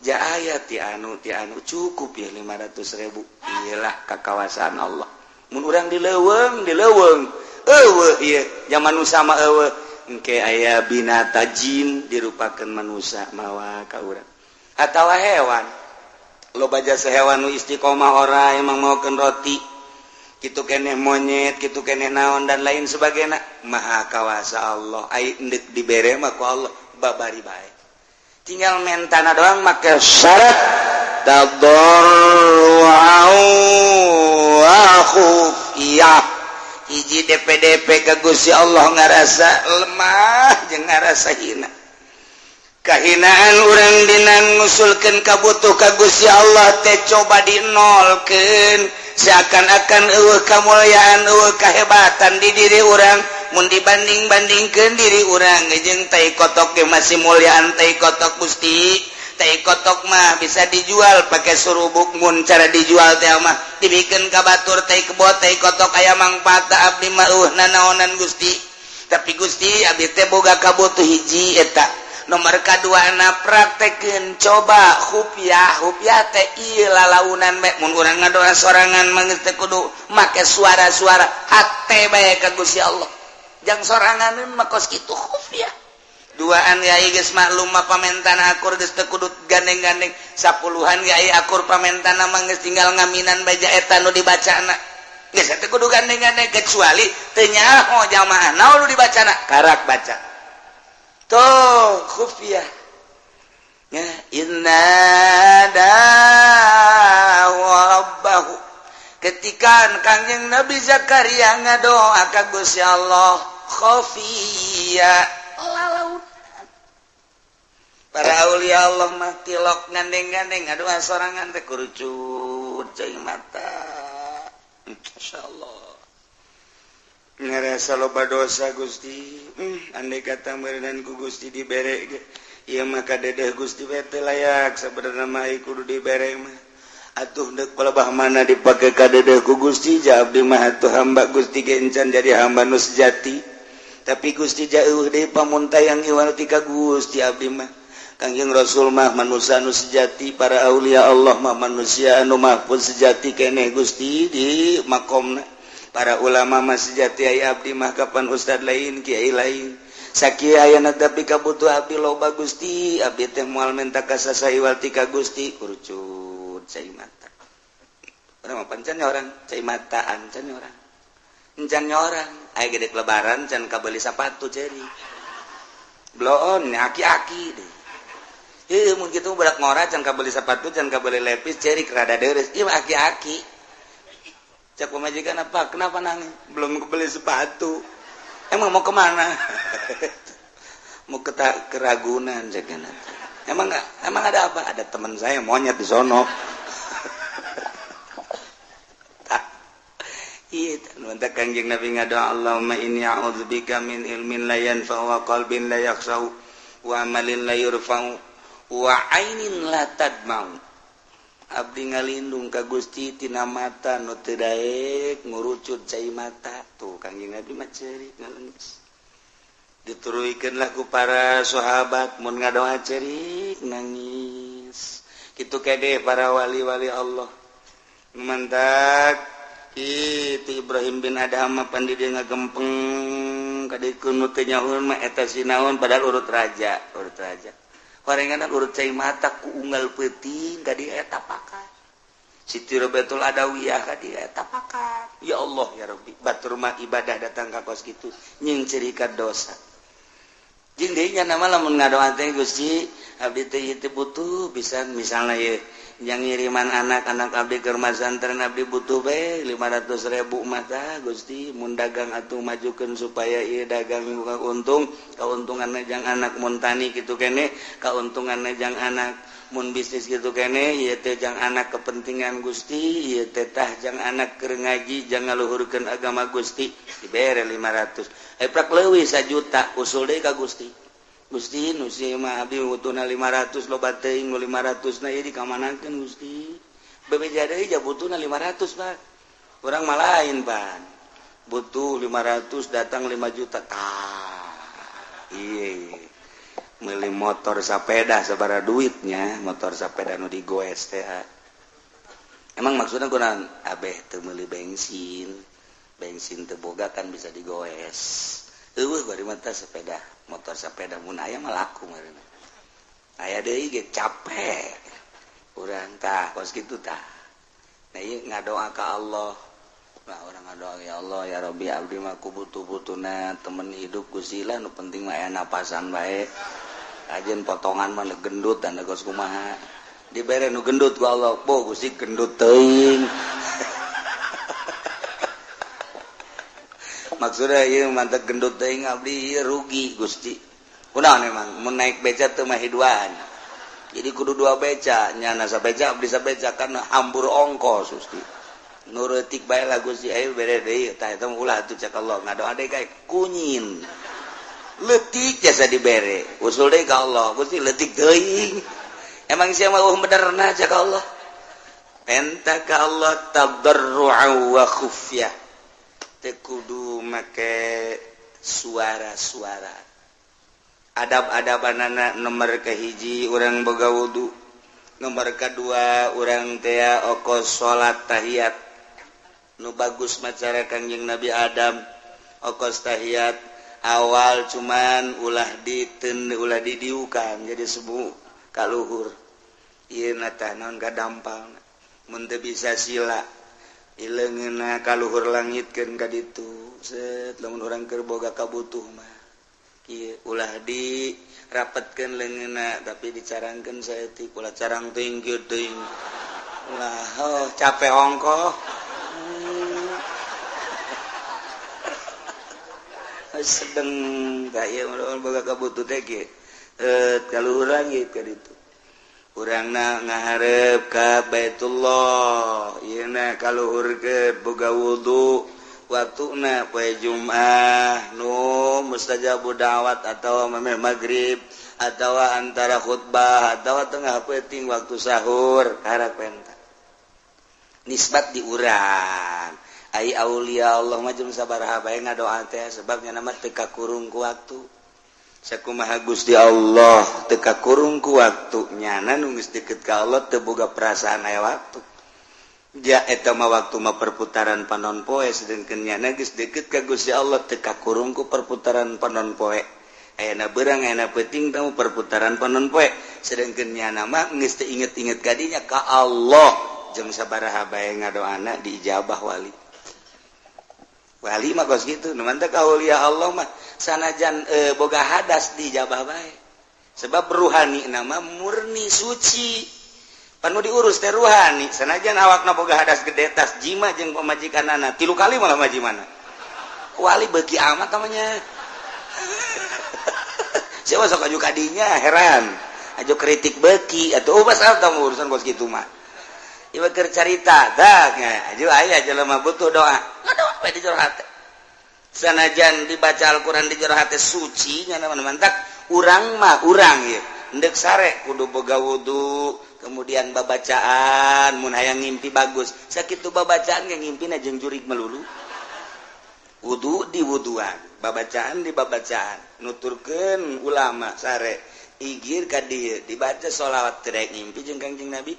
ja aya ti anu ti anu, cukup ya 500.000. Iyalah kakawasaan Allah mun urang di leuweung, di leuweung eueuh ieu zaman nu sama eueuh, engke aya binata jin dirupakeun manusia mawa ka urang atawa hewan. Loba jasa hewan nu istiqomah, ora emang maokeun roti kitu keneh, monyet kitu keneh, naon dan lain sebagainya. Maha kawasa Allah, ai endek dibere mah ku Allah babari bae, tinggal mentana doang make syarat tadarru'an wa khufiyah. Hiji DPDP ke Gusti Allah ngarasa lemah jeung ngarasa hina, kahinaan urang dina ngusulkeun kabutuh ka Gusti Allah teh coba dinolkeun, seakan-akan eueuh kamulyaan, eueuh kahebatan di diri urang mun dibanding-bandingkeun diri urang jeung tai kotok ge masih mulyaan tai kotok. Gusti, tai kotok mah bisa dijual pakai surubuk, mun cara dijual teh mah dibikeun ka batur tai kebo, tai kotok aya mangfaat, abdi mah eueuh nanaonan, Gusti. Tapi Gusti, abdi teh boga kabutuh hiji eta. Nomor kadua na praktekeun coba khufiah. Khufiah teh ieu lalaunan bae, mun urang ngadoa sorangan mah geus teu kudu make suara-suara, hate bae ka Gusti Allah jang sorangan mah kos kitu khufiah. Duaan yai geus maklum mah pamentana akur, geus teu kudu gandeng-gandeng. Sapuluhan yai akur pamentana mah geus tinggal ngaminan baja eta nu dibacana, geus teu kudu gandeng-gandeng, kecuali teu nyaho jamaah naon nu dibacana, karak baca tuh khufiah ya. Inna rabbahu, ketika Kangjeng Nabi Zakaria ngadoa ka Gusti Allah khafiyya, lalaunan. Para aulia Allah mah tilok gandeng-gandeng, ngadoa sorangan teh kurucut cai mata. Masyaallah, ngerasa loba dosa, Gusti. Andai kata meureunan ku Gusti dibere ge ieu mah kadedeh Gusti we teu layak sabenerna mah, kudu dibere mah atuh deuk palebah mana dipake kadedeh ku Gusti. Ja abdi mah atuh hamba Gusti ge encan jadi hamba nu sejati, tapi Gusti jauh deui pamuntayang iwal ti ka Gusti abdi mah. Kangjeng Rasul mah manusia anu sejati, para aulia Allah mah manusia anu mahfuz sejati keneh Gusti di makomna, para ulama mah sejati, aya abdi mah kapan ustad lain, kiai lain, sakieu ayana, tapi kabutuh abdi loba, Gusti. Abdi teh moal menta ka saha iwal ti ka Gusti. Kurucut cai mata. Urang mah pancan orang cai mata, ancan orang encan orang aya gede lebaran can kabeli sepatu, ceri bloon aki-aki deh. Heuh, mun kitu budak ngora can kabeli sepatu, can kabeli lepis, cerik rada deres. Ieu mah aki-aki. Cek pamajikan, apa? Kenapa nangis? Belum kebeli sepatu. Emang mau kemana? Mau ke Keragunan cek. Emang enggak? Emang ada apa? Ada teman saya monyet di sono. Iya, Kangjeng Nabi ngadoa, Allahumma inni a'udzubika min ilmin la yanfa'u wa qalbin la yakhsha'u wa amalin la yurfa'u wa ainin la tadma'u. Abdi ngalindung ka Gusti tina mata nu teu daek ngurucut cai mata. Tuh, Kangjeng Nabi mah ceurik ngalengis. Dituruikeun lah ku para sahabat, mun ngadoa cerik nangis kitu kede para wali-wali Allah. Mantak itu Ibrahim bin Adham pan di dieu ngagempeng ka dieu nu teu nyaho mah eta sinaon, padahal urut raja, urut raja horengan urut cai mata ku unggal peuting ka dieu eta pakat. Siti Robiatul Adawiyah ka dieu eta pakat. Ya Allah, ya Rabbi, batur mah ibadah datang ka kos kitu nying cerika dosa jeung deui nya nama lamun ngadoa teh, Gusti, abdi teh ieu teh butuh bisa misalnya ye yang ngiriman anak-anak abdi ke santren, abdi butuh be 500 ribu mata Gusti, mun dagang atuh majukeun supaya ieu dagang buka untung, keuntungan jang anak, mun tani kitu kene keuntungan jang anak, mun bisnis gitu kene ieu teh jang anak kepentingan Gusti, ieu teh tah jang anak keur ngaji, jang ngaluhurkeun agama Gusti. Dibere 500, eh prak leuwih 1 juta, usul deui ka Gusti. Gusti, nu si mah abdi butuhna 500, loba teuing 500 na ieu dikamanakeun Gusti? Bebeja deui ja butuhna 500, Pak. Urang mah lain pan, butuh 500 datang 5 juta tah. Iya, meuli motor sepeda sabaraha duitnya, motor sepeda nu digoes teh. Emang maksudnya kunaon? Abeh teu meuli bensin, bensin teu boga kan bisa digoes. Eueuh bari mah sepeda motor sepeda mun aya mah laku meureun. Aya deui ge capek urang tah kos kitu tah. Nah, ieu ngadoa ka Allah. Nah, urang ngadoa, ya Allah, ya Rabbi, abdi mah ku butuh-butuhna temen hidup Gusti lah, nu penting mah aya napasan bae ajen, potongan mah gendut dan kos kumaha. Dibere nu gendut ku Allah. Bo Gusti, gendut teuing. Maksudnya ieu mantap gendut teuing, abdi ieu rugi Gusti. Kunaon emang mun naik beca teu mah hiduan, jadi kudu dua beca, nyana sabeca abdi sabeca, kan hambur ongkos Gusti. Nu leutik bae lah Gusti, ayo bere deui. Tah, eta ulah atuh cek Allah. Ngadoa deui kae kunyin leutik jasa dibere, usul deui ka Allah, Gusti, leutik teuing, emang sia mah benerna? Cek Allah, penta ka Allah tadarru'a wa khufyah, teu kudu make suara-suara. Adab-adabanana, nomor kahiji urang boga wudu, nomor kedua urang tea okos salat tahiyat nu bagus macara Kangjeng Nabi Adam. Okos tahiyat awal cuman ulah diten, ulah didiukan, jadi sebu kaluhur ieu tah naon kadampal. Mun teu bisa sila, leungeunna kaluhur langitkeun ka ditu set. Lamun urang keur boga kabutuh mah kieu, ulah di rapetkeun leungeunna, tapi dicarangkeun saeutik, ulah carang teuing kieu teuing, ulah. Oh, capek ongkoh. Sedeng tah ieu boga kabutuh teh kieu, kaluhur langit ka ditu, urangna ngaharep ka Baitullah. Yeuna kaluhur ke boga wudu, waktuna poe Jumat nu mustajabu da'wat atau memeh maghrib atau antara khutbah atau tengah peuting waktu sahur, karak penta nisbat di urang. Ai aulia Allah mah jeung sabaraha bae ngadoa teh, sebabnya nama teu kakurung ku waktu. Sakumaha Gusti Allah teu kakurung ku waktu, nyana nu geus deket ka Allah teu boga perasaan aya waktu. Ja eta mah waktu mah perputaran panon poe, sedengkeun nyana geus deket ka Gusti Allah teu kakurung ku perputaran panon poe. Ayana beurang, ayana peuting tamu perputaran panon poe, sedengkeun nyana mah geus teu inget-inget kadinya ka Allah, jeung sabaraha bae ngadoana diijabah. Wali wali mah kos kitu. Nu mantap aulia Allah mah sanajan boga hadas diijabah bae, sebab ruhani nama murni suci panu diurus teh ruhani. Sanajan awakna boga hadas gede, tas jima jeung pamajikanana tilu kali malah majimana. Wali beuki amat namanya. Siapa sok aju kadinya heran, aju kritik beuki atuh. Oh, masalah tamu urusan kos kitu mah. Ieu keur carita tah aju aya jelema butuh doa, ngadoa we di jero hate, sanajan dibaca Al-Qur'an di jero hate suci nya. Mantak urang mah urang ieu endek sare kudu boga wudu, kemudian babacaan mun hayang ngimpi bagus. Sakitu babacaan ge ngimpina jeung jurig melulu. Wudu di wuduan, babacaan di babacaan, nuturkeun ulama sare igir ka dieu dibaca sholawat teu daek ngimpi jeung Kangjeng Nabi.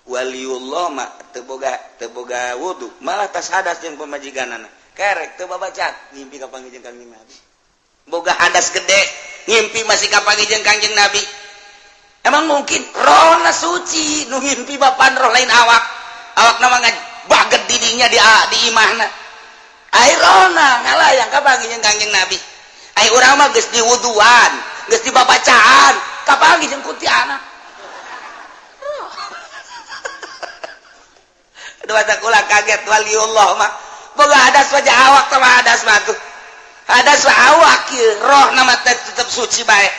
Waliullah mah teu boga wudu, malah tas hadas jeung pamajikanana. Kerek teu babacaan ngimpi ka panggih jeung Kangjeng Nabi. Boga hadas gede ngimpi masih ka panggih jeung Kangjeng Nabi. Emang mungkin rohna suci nu ngimpi bapan roh lain awak. Awak nama baget didinya di imahna. Ai rohna ngalayang ka panggih jeung Kangjeng Nabi. Ai urang mah geus diwuduan, geus dibabacaan, kapanggih jeung kuntilanak. Aduh asa kula kaget waliullah mah. Boga hadas wajah awak sama hadas mah tuh. Hadas mah awak ieu, rohna mah tetep suci bae.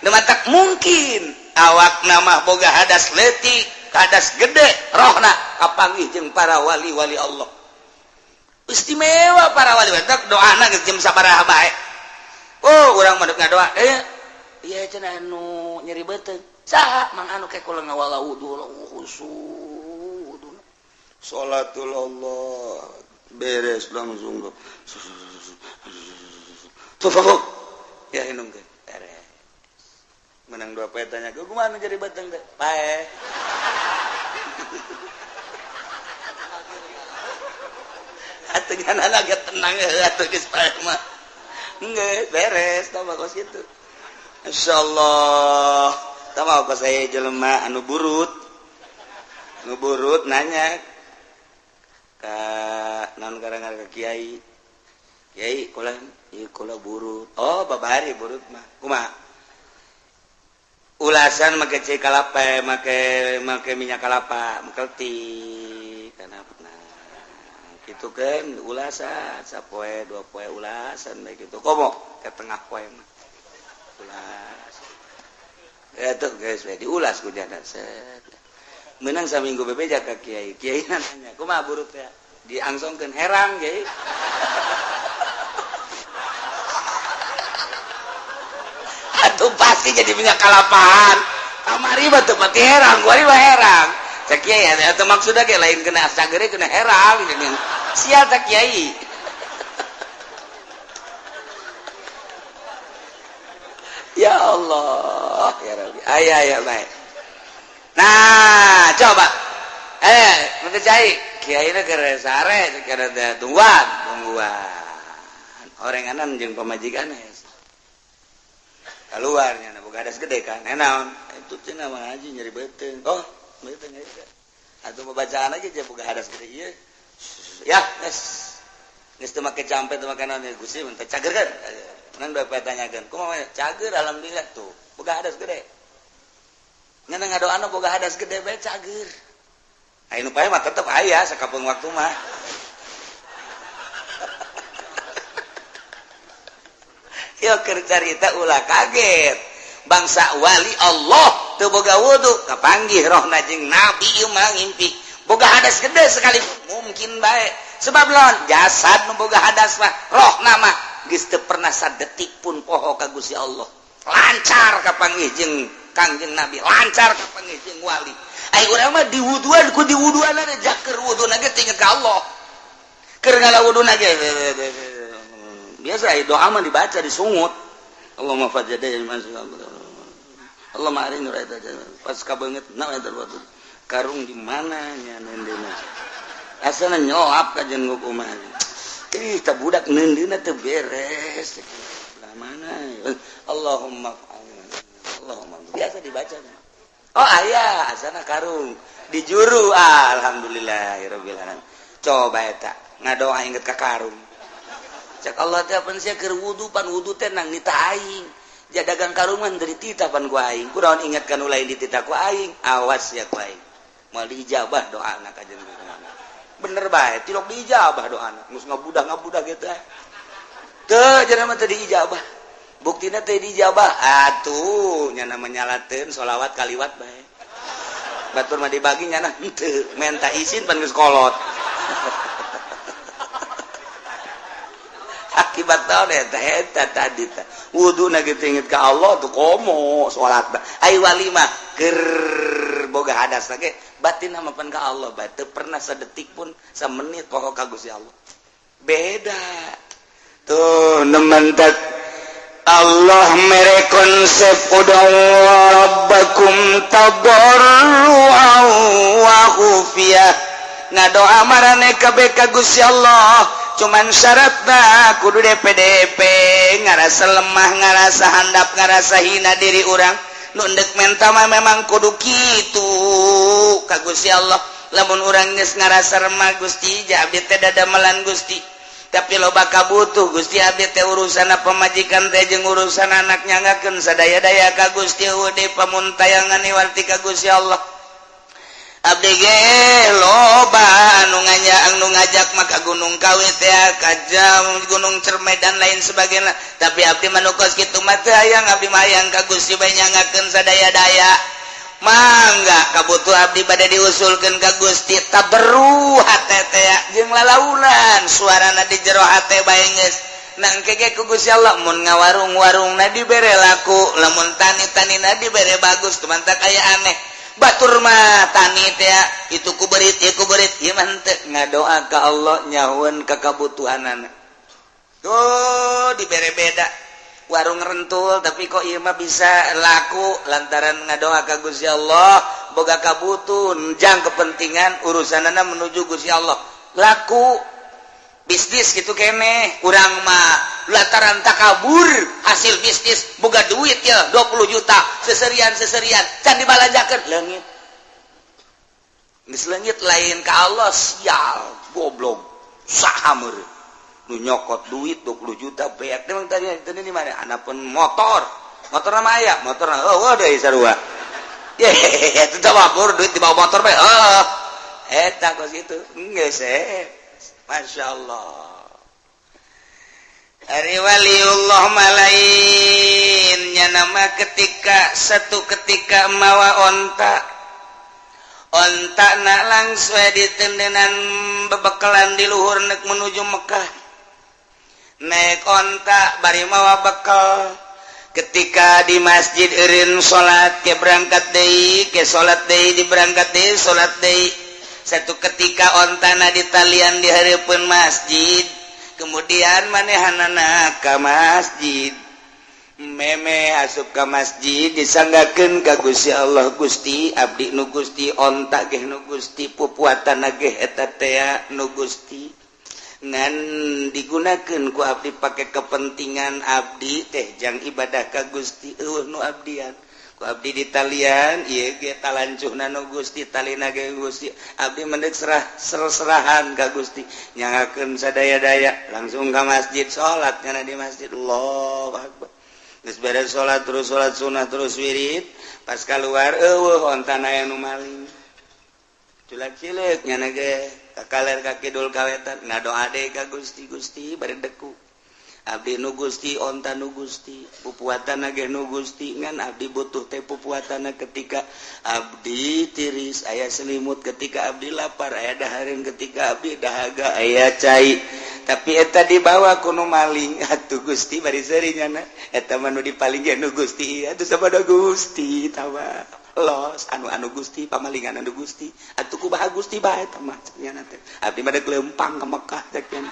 Nu matak mungkin awak nama boga hadas leutik, hadas gede, rohna kapanggih jeung para wali-wali Allah. Istimewa para wali batak doana geus jam sabaraha bae. Oh, urang mah ngadoa. Ieu cenah anu nyeri beuteung. Saha mang anu ke kula ngawala wudu khusu. Salatul Allah beres langsung. Tuh ya inung teh beres. Menang dua poe tanya, "Kumaha nu jadi beuteung teh?" Pae. Atuh ngan agak tenang atuh geus pae mah. Geus beres tah mah kos kitu. Insyaallah. Tah mah kos aya jelema anu burut. Nu burut nanya ka naon gara-gara ka kiai. Kiai kula ieu kula burut. Oh, babari burut mah. Kumaha? Ulasan make cai kalapa, make minyak kalapa, mengkeltik kana. Gitu kan ulasan sapoe dua poe ulasan baik gitu komo ke tengah poe mah ulas ya tuh guys diulas ku jana set menang saminggu bebeja ka kiai kiai nanya kumaha burut ya diangsongkeun herang kiai atuh pasti jadi minyak kalapaan kamari mah teu pati herang gua mah herang cek kiai atau maksudnya ge lain kena sagere kena herang sial tak kiai. Ya Allah ya Rabbi ayah ya baik. Nah coba mesti cai kiai na keur sare keur tungguan orenganan jeung pamajikan keluarnya na boga hadas gede kan naon itu cenah mah haji nyeri beuteung oh beuteung eta atuh bacaan aja boga hadas gede ieu ya geus geus teu make campe teu make naon Gusti mun teh cager kan ngan bapak tanyakeun kumaha cager alhamdulillah tuh boga hadas gede ngan ngadoana boga hadas gede bae cager aya nu pae mah tetep aya sakapeung waktu mah yo keur carita ulah kaget bangsa wali Allah teu boga wudu kapanggih rohna jeung nabi ieu mah ngimpi boga hadas gede sekali mungkin bae sebab lawan jasad nu boga hadas mah rohna mah geus teu pernah sadetik pun poho ka Gusti Allah lancar kapanggih jeung Kangjeng Nabi lancar kapanggih jeung wali ai urang mah diwuduan ku diwuduan jaker wuduna ge inget ka Allah keur ngala wuduna ge biasa doa mah dibaca disungut Allahumma fajjada Allahumma arini raita pas kabeungeut na eta karung di mana nya neundeuna asana nyoap ka jeung kumaha ih ta budak neundeuna teu beres lah mana Allahumma Allahumma biasa dibaca oh aya asana karung di juru alhamdulillahirabbil alamin coba eta ngadoa inget ka karung cek Allah teh pan sia keur wudu pan wudu teh nang nita aing jadagang karungan dari tita pan ku aing kunaon inget ka nu lain di tita ku aing awas ya ku aing moal diijabah doana ka jeung bener bae tilok diijabah doana geus ngabudah-ngabudah kitu teu cenah mah teu diijabah buktina teu diijabah atuh nya menyalateun sholawat kaliwat bae batur mah dibagi nya henteu menta izin pan geus kolot akibat naon eta eta tadi teh wuduna ge inget ka Allah tuh komo salat ai wali mah keur boga hadas ge batin mah pan ka Allah bae teu pernah sadetik pun samenit poho ka Gusti Allah beda Tuh nementak Allah mere konsep ud'u rabbakum tadarru'an wa khufiyah. Ngadoa marane kabeh ka Gusti Allah, cuman syaratna kudu DPDP, ngarasa lemah, ngarasa handap, ngarasa hina diri urang. Nu ndek menta mah memang kudu kitu ka Gusti Allah. Lamun urang geus ngarasa remah, "Gusti, ja abdi teh dadamelan Gusti, tapi loba kabutuh Gusti, abdi teh urusan pamajikan teh jeung urusan anak, nyangakeun sadaya-daya ka Gusti, eueuh pamuntayangan warti ka Gusti Allah. Abdi ge loba anu nganya, anu ngajak maka Gunung Kawi teh, ka jam Gunung Cermai dan lain sebagainya, tapi abdi mah nu kos kitu mah teu hayang. Abdi mah hayang ka Gusti bae, nyangakeun sadaya-daya. Mangga kabutuh abdi bade diusulkeun ka Gusti." Tabarru hate teh jeung lalaunan suarana di jero hate bae geus nangke ge ku Gusti Allah. Mun ngawarung-warungna dibere laku, lamun tani-tanina dibere bagus. Tumantak aya aneh, batur mah tani teh itu ku berit, ieu ku berit, ieu mah henteu. Ngadoa ka Allah, nyahueun ka kabutuhanana tuh dibere beda. Warung rentul, tapi kok ieu mah bisa laku lantaran ngadoa ka Gusti Allah, boga kabutuh jang kepentingan urusanana menuju Gusti Allah, laku bisnis gitu kene. Urang mah lantaran takabur, hasil bisnis boga duit ya 20 juta, seserian seserian can dibalanjakeun, leungit. Geus leungit lain ka Allah. Sial, goblok, saha meureun nu nyokot duit 20 juta beak? Emang tadi tadi di mana anapun motor, motor nama aya motor, oh deui sarua. Ye, itu mabur duit di bawah motor bae. Oh, eta kos kitu geus eh. Masya Allah. Ari waliullah malainnya nama ketika satu ketika mawa onta, onta nak langsung ditendenan bebekalan di luhur nek menuju Mekah, naik onta bari mawa bekal. Ketika di masjid eureun salat, ke berangkat deui, ke salat deui, di berangkat deui, salat deui. Satu ketika ontana ditalian di hareupeun masjid, kemudian manehanana ka masjid, meme asup ka masjid, disanggakeun ka Gusti Allah, "Gusti, abdi nu Gusti, onta ge nu Gusti, pupuatan ge eta tea nu Gusti, ngan digunakeun ku abdi pake kepentingan abdi teh jang ibadah ka Gusti. Eueuh nu abdian ku abdi ditalian, ieu ge talancuhna nu Gusti, talina ge Gusti. Abdi mendek serah serahan ka Gusti, nyangakeun sadaya-daya." Langsung ka masjid, salat nyana di masjid, Allahu akbar. Geus beres salat, terus salat sunah, terus wirid. Pas keluar, eueuh ontana, aya nu maling. Culak cileuk nyana ge ka kaler, ka kidul, ka wetan, ngadoa deui ka Gusti. "Gusti, bari deku, abdi nu Gusti, onta nu Gusti, pupuatan ge nu Gusti, ngan abdi butuh teh pupuatan ketika abdi tiris aya selimut, ketika abdi lapar aya dahareun, ketika abdi dahaga aya cai, tapi eta dibawa ku nu maling. Atuh Gusti, bari seuri nyana, eta mah nu dipaling ge nu Gusti. Atuh sabada Gusti tawa los anu anu Gusti, pamalingan anu Gusti, atuh kumaha Gusti bae eta mah?" Nyana teh, "Abdi mah dek leumpang ka Mekah," cek nyana.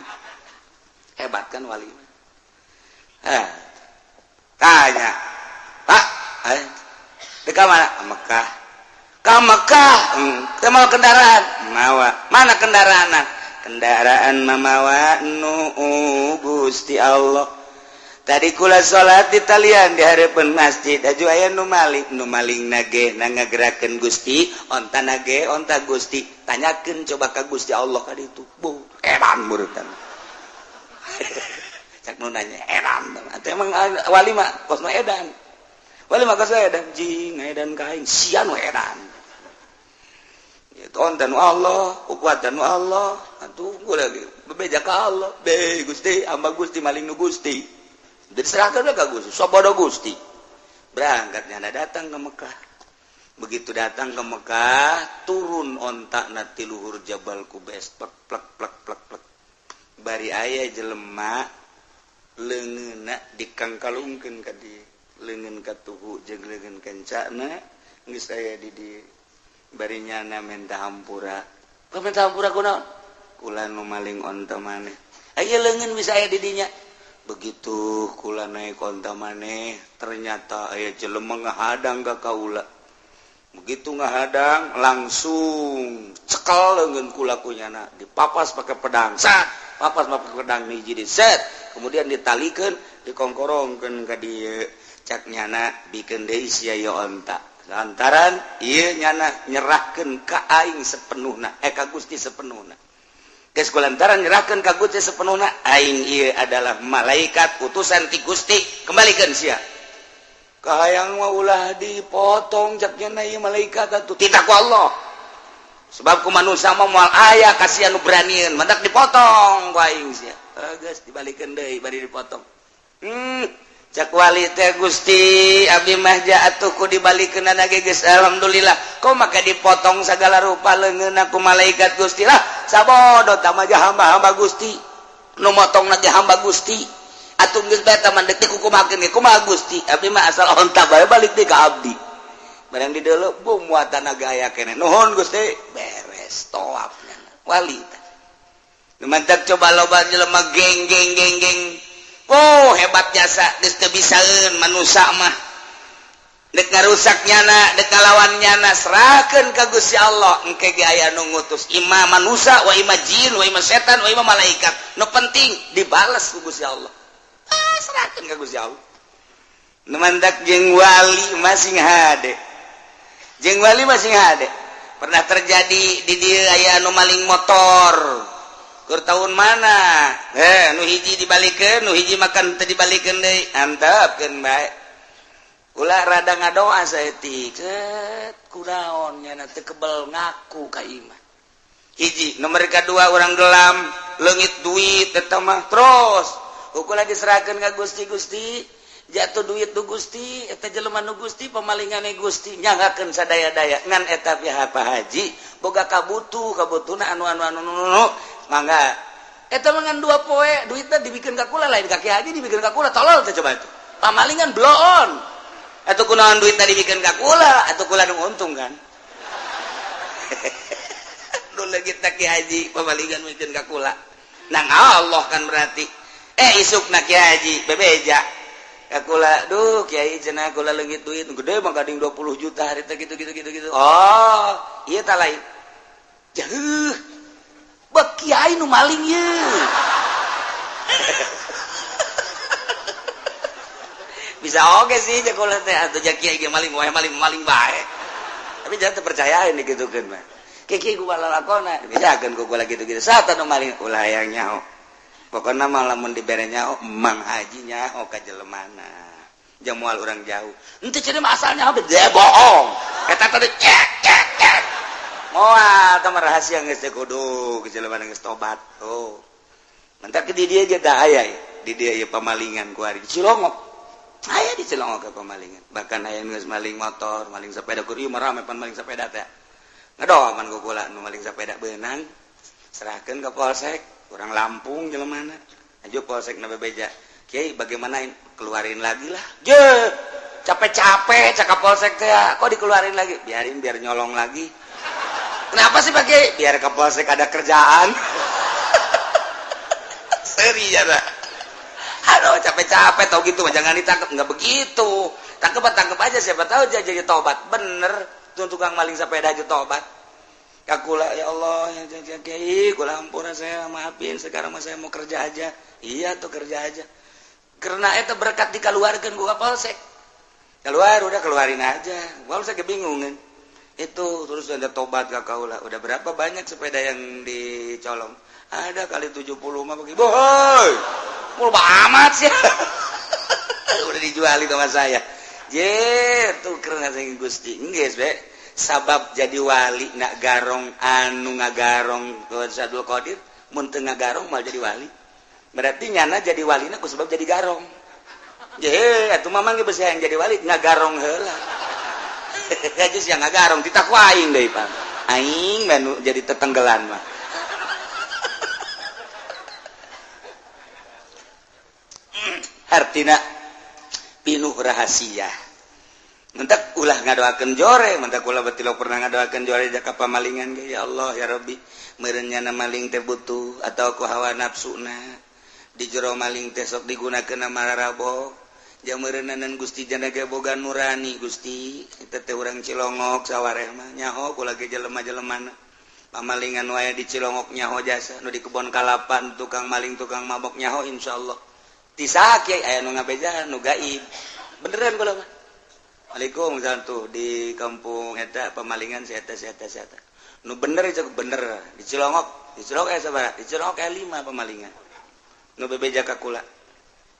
Hebat kan wali? Eh, tanya, "Pak, eh, dek ka mana?" "Ka Mekah." "Ka Mekah? Teu mawa kendaraan?" "Mawa." "Mana kendaraan?" "Kendaraan mamawa nu Gusti Allah. Tadi kula salat di talian di hareupeun masjid, aju aya nu maling. Nu maling nage na ngagerakeun Gusti, onta nage onta Gusti. Tanyakeun coba ka Gusti Allah ka ditu." Bu, edan murutan. Cak nu nanya edan. Atuh emang wali mah kos nu edan. Wali mah kos edan, jing edan ka aing, sia nu edan. Itu onta nu Allah, kuatan nu Allah. Atuh gua lagi bebeja ka Allah. "Be Gusti, hamba Gusti, maling nu Gusti." Diserahkan ka Gusti, sabodo Gusti. Berangkatnya datang ke Mekah. Begitu datang ke Mekah, turun onta na ti luhur Jabal Kubes, plek plek plek plek plek. Bari aya jelema leungeunna dikangkalungkeun ka di leungeun katuhu jeung leungeun kencana, geus aya di di. Bari nyana menta hampura. "Minta hampura kunaon?" "Kula nu maling onta maneh. Aya leungeun bisa aya di dinya." Begitu kula naik onta maneh ternyata aya jelema ngahadang ka kaula. Begitu ngahadang langsung cekel leungeun kula ku nyana, dipapas pakai pedang. Sat, papas pakai pedang hiji di set, kemudian ditalikeun, dikongkorongkeun ka dieu. Cak nyana bikeun deui sia ieu onta. Lantaran ieu nyana nyerahkeun ka aing sepenuhna, ka Gusti sepenuhna. Geus kulantaran nyerahkeun ka Gusti sepenuhna, aing ieu adalah malaikat utusan ti Gusti, kembalikeun sia. Kahayang mah ulah dipotong cak nyana ieu malaikat atuh titah ku Allah. Sebab ku manusia mah moal aya kasihan nu beranieun, mantak dipotong ku aing sia. Geus dibalikeun deui bari dipotong. Cak wali teh Gusti abdi mah atuh ku dibalikeunana ge geus alhamdulillah. Kok maka dipotong segala rupa leungeunna ku malaikat Gusti lah. Sabodo tah mah hamba-hamba Gusti. Nu motongna ge hamba Gusti. Atuh geus bae tah mah deuk dikukumakeun ge kumaha Gusti? Abdi mah asal onta bae balik deui ka abdi. Barang dideuleu bu muatan gaya keneh. Nuhun Gusti, beres toap wali teh. Nu mantak coba loba jelema geng geng geng geng. Oh hebat jasa geus teu bisaeun manusa mah. Dek ngarusak nyana, dek ngalawan nyana, serahkeun ka Gusti Allah. Engke ge aya nu ngutus ima manusa wa ima jin wa ima setan wa ima malaikat. Nu penting dibales ku Gusti Allah. Ah, serahkeun ka Gusti Allah. Nu mantak jeung wali masing hade. Jeung wali masing hade. Pernah terjadi di dieu aya anu maling motor. Keur tahun mana? Nu hiji dibalikeun, nu hiji makan teu dibalikeun deui. Antepkeun bae. Ulah rada ngadoa saeutik. Cet, kunaon nyana teu kebel ngaku ka imah. Hiji, nomor kadua urang gelam, leungit duit eta mah terus. Ukur diserahkeun ka Gusti, Gusti jatuh duit nu Gusti, eta jelema nu Gusti, pemalingane Gusti, nyanggakeun sadaya-daya ngan eta pihak Pak Haji boga kabutuh, kabutuhna anu anu anu anu mangga eta mah ngan 2 poe duitna dibikeun ka kula, lain ka Ki Haji dibikeun ka kula, tolol teh coba itu pamalingan bloon atuh kunaon duitna dibikeun ka kula atuh kula nu untung kan. Nu leungit Ki Haji pamalingan mikeun ka kula nang Allah kan berarti isukna Ki Haji bebeja ka kula, duh Kiai cenah kula leungit duit gede mah gading 20 juta hari teh gitu gitu gitu gitu. Oh ieu tah lain jauh bek kiai nu maling ye. Bisa oge sih cek kula teh atuh ja kiai ge maling wae maling maling bae. Tapi jangan terpercayain digitukeun mah. Kiai ku lalakona dibejakeun ku kula gitu-gitu. Saha nu maling ulah hayang nyaho. Pokona mah lamun dibere nyaho Mang Haji nyaho ka jelemana. Jang moal urang jauh. Henteu cenah mah asalnya dia bohong. Eta tadi cek cek cek. Moal tah rahasia geus teh kudu jelemana geus tobat. Oh. Mantak di dieu ge da aya di dieu ieu pamalingan ku ari di Cilongok. Aya di Cilongok ke pamalingan. Bahkan aya geus maling motor, maling sepeda kur ieu mah rame pan maling sepeda teh. Ngadoman ku kula nu maling sepeda beunang. Serahkeun ka polsek, urang Lampung jelemana. Aju polsek na bebeja. Kiai bagaimana keluarin lagi lah. Je, capek-capek cakap polsek teh, kok dikeluarin lagi? Biarin biar nyolong lagi. Kenapa sih Pak Kiai? Biar ke polsek ada kerjaan. Seri ya. Aduh capek-capek tau gitu jangan ditangkap, nggak begitu. Tangkep aja siapa tahu dia jadi tobat. Bener, tuh tukang maling sepeda aja tobat. Kakula ya Allah ya Kiai, kula ampura saya maafin sekarang mah saya mau kerja aja. Iya tuh kerja aja. Karena itu berkat dikeluarkan gua polsek. Keluar udah keluarin aja. Polsek kebingungan. Itu terus ada tobat ka kaula. Udah berapa banyak sepeda yang dicolong? Ada kali 70 mah begitu. Boy. Mul amat sih. Udah dijualin sama saya. Je, tuh karena sing Gusti. Geus be. Sabab jadi wali nak garong anu ngagarong ke Abdul Qadir, mun teu ngagarong mal jadi wali. Berarti nyana jadi walina ku sebab jadi garong. Je, atuh mamang ge beusi hayang jadi wali ngagarong heula. Geus yang ngagarong titah ku aing deui pan. Aing mah jadi tetenggelan mah. Artina pinuh rahasia. Mentak ulah ngadoakeun jore, mentak ulah batilok pernah ngadoakeun jore jaka pamalingan ge ya Allah ya Rabbi, meureun nyana maling teh butuh atau ku hawa nafsuna. Di jero maling teh sok digunakeun mararabo jameureuneunan Gusti jana ge boga nurani Gusti eta teh urang Cilongok sawareh mah nyaho kula ge jelema-jelemana pamalingan wae di Cilongok nyaho jasa nu di kebon kalapan tukang maling tukang mabok nyaho insyaallah ti saha kiai aya nu ngabejaan nu gaib beneran kula mah. Waalaikumsalam tuh di kampung eta pemalingan si eta si eta si eta nu bener itu bener di Cilongok aya sabaraha di Cilongok aya 5 pemalingan nu bebeja ka kula.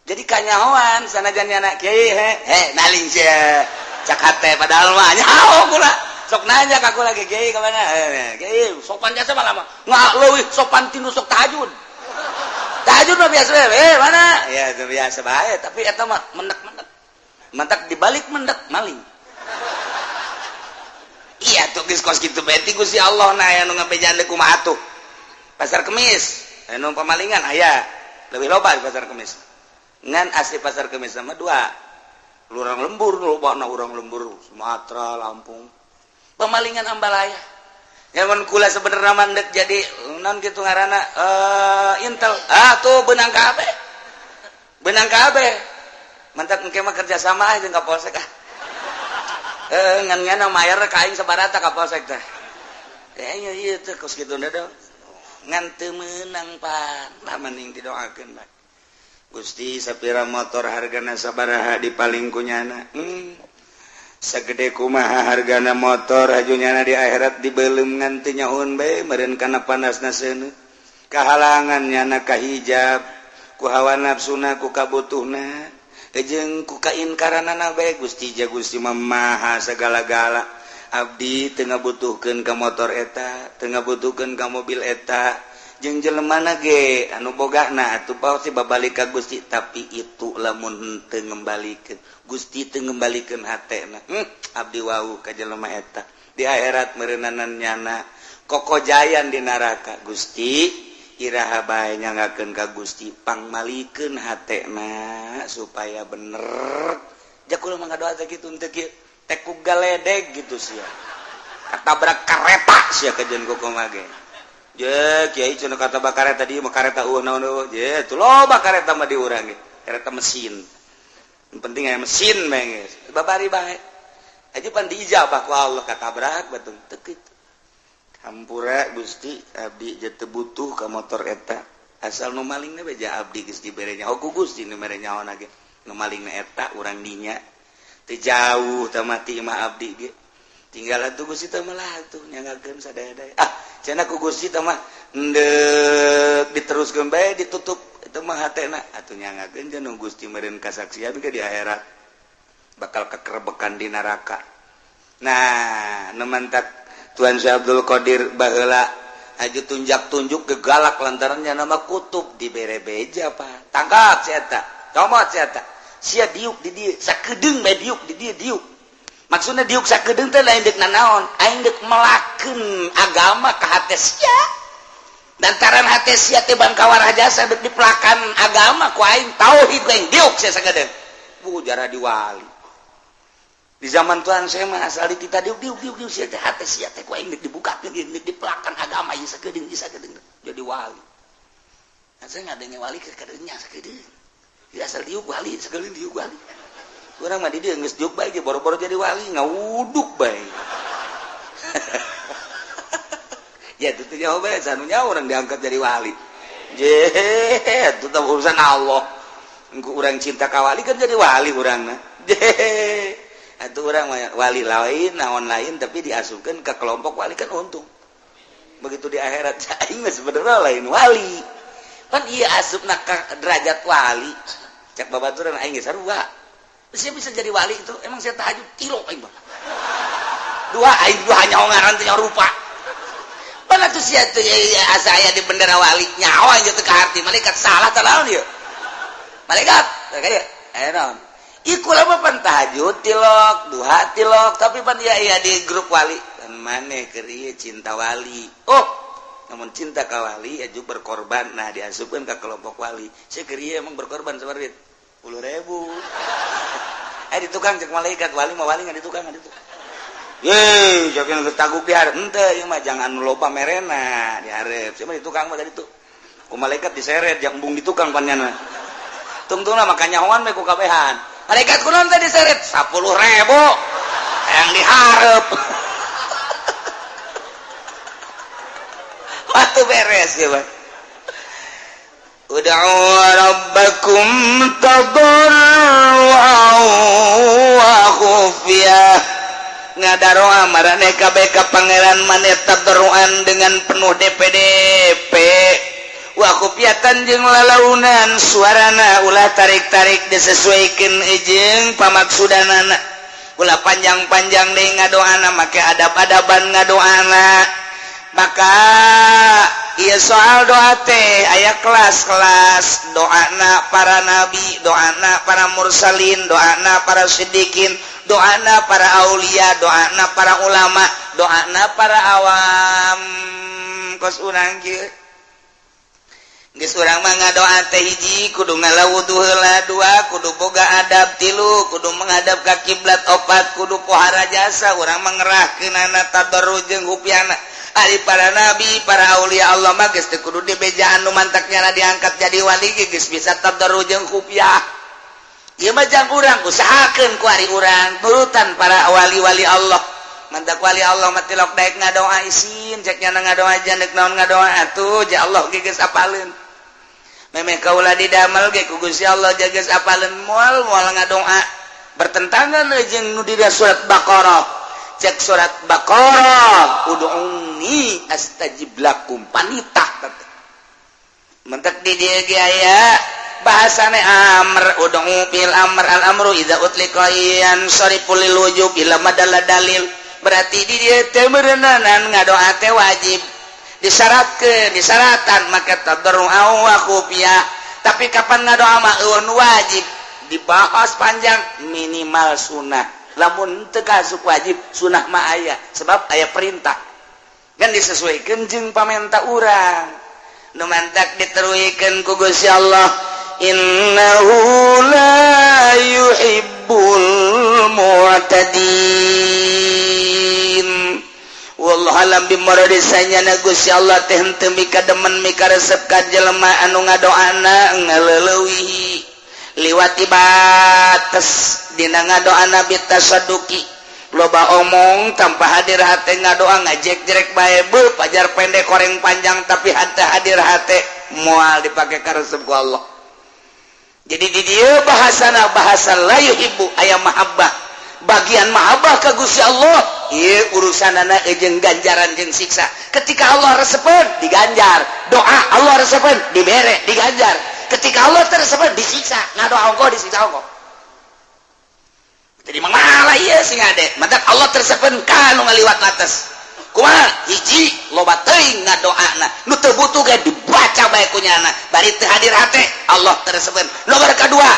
Jadi kanyahoan sanajan anak kiai he he maling sia cak hate padahal mah nyaho kula sok nanya ka kula ge kiai ka mana kiai sopan jasa malah mah nggak leuwih sopan tinu sok tahajud tahajud mah biasa mana ya itu biasa bae tapi eta mah mendak-mendak mantak dibalik mendak maling. Iya tuh geus kos kitu bae ti Gusti Allah na aya nu ngabejaan deui kumaha atuh. Pasar Kemis anu pamalingan aya leuwih loba di Pasar Kemis. Ngan asli Pasar Kemis sama dua urang lembur loba na urang lembur Sumatera Lampung pemalingan ambalaya nyaman kula sebenarnya mandek jadi non gitu ngaranna intel ah tuh benang kabeh mantap engke mah kerja sama aja jeung ka polsek ah ngan ngan mayar ka aing sabarata ka polsek teh iya ieu teh kos kitu ngan teu meunang pan lah mending didoakeun bae. Gusti sapira motor hargana sabaraha dipaling kunyana segede kumaha hargana motor hajunyana di akhirat dibelum ngan teu nyahoun bae meureun kana panasna seuneu kahalangan nyana ka hijab ku hawa nafsuna ku kabutuhna jeung ku kainkaranana bae. Gusti ja Gusti mah maha segala-gala abdi teu ngabutuhkeun ka motor eta teu ngabutuhkeun ka mobil eta jeung jelemana ge anu bogana atuh pasti babalik ka Gusti tapi itu lamun teu ngembalikeun Gusti teu ngembalikeun hatena abdi wau ka jelema eta di akhirat meureunana nyana kokojayan di neraka. Gusti iraha bae nyangakeun ka Gusti pangmalikeun hatena supaya bener ja kula mah ngadoa teh kitu teu kieu teh ku galedeg gitu sia katabrak kareta sia kajeun kumaha ge. Je kiai cenah kata kareta di mah kareta eueuh naon eueuh je tuh loba kareta mah di urang ge kareta mesin yang penting aya mesin bae geus babari bae aja pan diijabah ku Allah katabrak batung teu kitu hampura Gusti abdi je teu butuh ka motor eta asal nu malingna bae ja abdi geus dibere nyaho ku Gusti nu mere nyaho ge nu malingna eta urang dinya teu jauh teh mati mah abdi ge tinggal atuh Gusti teh mah lah atuh nyangakeun sadaya-daya ah cenah ku Gusti teh mah endek diteruskeun bae ditutup itu mah hatena atuh nyangakeun cenah Gusti meureun kasaksian ke di akhirat bakal kekerebekan di neraka. Nah nu mantak Tuan Syekh Abdul Qadir baheula aju tunjak-tunjuk gegalak lantarannya nama kutub dibere beja pak tangkap si eta comot si eta sia diuk di dieu sakedeung bae diuk di dieu diuk maksudnya diuk sakedeung teh lain deuk nanaon aing deuk melakeun agama ka hate sia lantaran hate sia teh bangkawarah jasa deuk dipelakan agama ku aing tauhid ku aing diuk sia sakedeung bu jarah diwali di zaman Tuhan saya mah asal di kita diuk diuk diuk diuk sia teh hate sia teh ku aing deuk dibukakeun deuk dipelakan agama ieu sakedeung ieu sakedeung jadi wali. Nah, saya ngadenge wali ke kadeungnya sakedeung ya asal diuk wali sakedeung diuk wali urang mah di dieu geus diuk bae ge boro-boro jadi wali ngawuduk bae. Ya itu teh nyaho bae sanunya urang diangkat jadi wali je itu teh urusan Allah engku urang cinta ka wali kan jadi wali urangna je atuh urang wali lain naon lain tapi diasupkeun ke kelompok wali kan untung begitu di akhirat aing mah sebenarnya lain wali pan ieu asupna ka derajat wali cek babaturan aing geus sarua. Saya bisa jadi wali itu emang saya tahajud kilo aing mah dua aing dua nyaho ngaran teh nyaho rupa pan atuh sia teh asa aya di bendera wali nyaho aing teh ka hati malaikat salah teh naon ieu malaikat kaya aya naon ieu kula mah pan tahajud tilok duha tilok tapi pan ieu aya di grup wali dan maneh keur ieu cinta wali oh namun cinta ka wali aju berkorban nah diasupkeun ka kelompok wali sia keur ieu emang berkorban sabaraha duit 10.000 di tukang cek malaikat wali mah wali nggak di tukang nggak di tukang. Ye, jangan geus taguk di hareup henteu ieu mah jangan loba merena di hareup. Sia mah di tukang mah tadi tuh. Ku malaikat diseret yang embung di tukang panyana. Tungtungna maka nyahoan we ku kabehan. Malaikat kunaon teh diseret? 10.000 yang diharap. Waktu beres ya, Pak. Ud'u rabbakum tadarruan wa khufyah. Ngadaroa marane kabeh ka pangeran maneh tadarruan dengan penuh DPDP. Wa khufyatan jeung lalaunan suarana ulah tarik-tarik disesuaikan jeung pamaksudanana. Ulah panjang-panjang deui ngadoana make adab-adaban ngadoana. Maka ieu soal doa teh aya kelas-kelas doana para nabi, doana para mursalin, doana para siddiqin, doana para aulia, doana para ulama, doana para awam. Kos urang kieu geus urang mah ngadoa teh hiji kudu ngala wudu heula, dua kudu boga adab, tilu kudu menghadap ka kiblat, opat kudu pohara jasa. Urang mah ngerahkeunana tadarru jeung hupiana. Ari para nabi, para aulia Allah mah geus teu kudu dibejaan nu mantaknya diangkat jadi wali ge geus bisa tadarru jeung khufiah. Ieu mah jang urang usahakeun ku ari urang nurutan para wali-wali Allah. Mantak wali Allah mah tilok daek ngadoa isin cek nya ngadoa jan deuk naon ngadoa atuh ja Allah ge geus apaleun. Memeh kaula didamel ge ku Gusti Allah ja geus apaleun moal moal ngadoa bertentangan jeung nu di surat Baqarah. Cek surat Baqarah ud'uni astajib lakum panitah mentek di dieu ge aya bahasane amr ud'u bil amr al amru idza utliqa yansarifu lil wujub ila madalla dalil. Berarti di dieu teh meureunanan ngadoa teh wajib disyaratkeun disaratan maka tadarru wa khufiyah. Tapi kapan ngadoa mah eueun wajib dibahas panjang minimal sunah. Lamun teu kasuk wajib sunah mah aya sebab aya perintah kan disesuaikan jeung pamenta urang. Nu mantak diteruikeun ku Gusti Allah innahu la yuhibbul mu'tadin. Wallahu alam bimurad sanyana Gusti Allah teh henteu mika demen mika resep ka jelema anu ngadoana ngaleulewihi liwati batas dina ngadoana bitasaduki loba omong tanpa hadir hate ngadoa ngajek-jerek bae beuh pajar pendek koreng panjang tapi hate hadir hate moal dipake karesep ku Allah. Jadi di dieu bahasana bahasa la yuhibbu aya mahabbah bagian mahabbah ka Gusti Allah ieu urusanana jeung ganjaran jeung siksa. Ketika Allah resepeun diganjar, doa Allah resepeun dibere diganjar. Ketika Allah tersebut disiksa, ngadoa ongkoh disiksa ongkoh. Jadi malah ieu sing ade, mantak Allah tersepen ka nu ngaliwat batas. Kumaha? Hiji loba teuing ngadoana, nu teu butuh ge dibaca bae ku nyana, bari teu hadir hate Allah tersepen. Nomor kedua,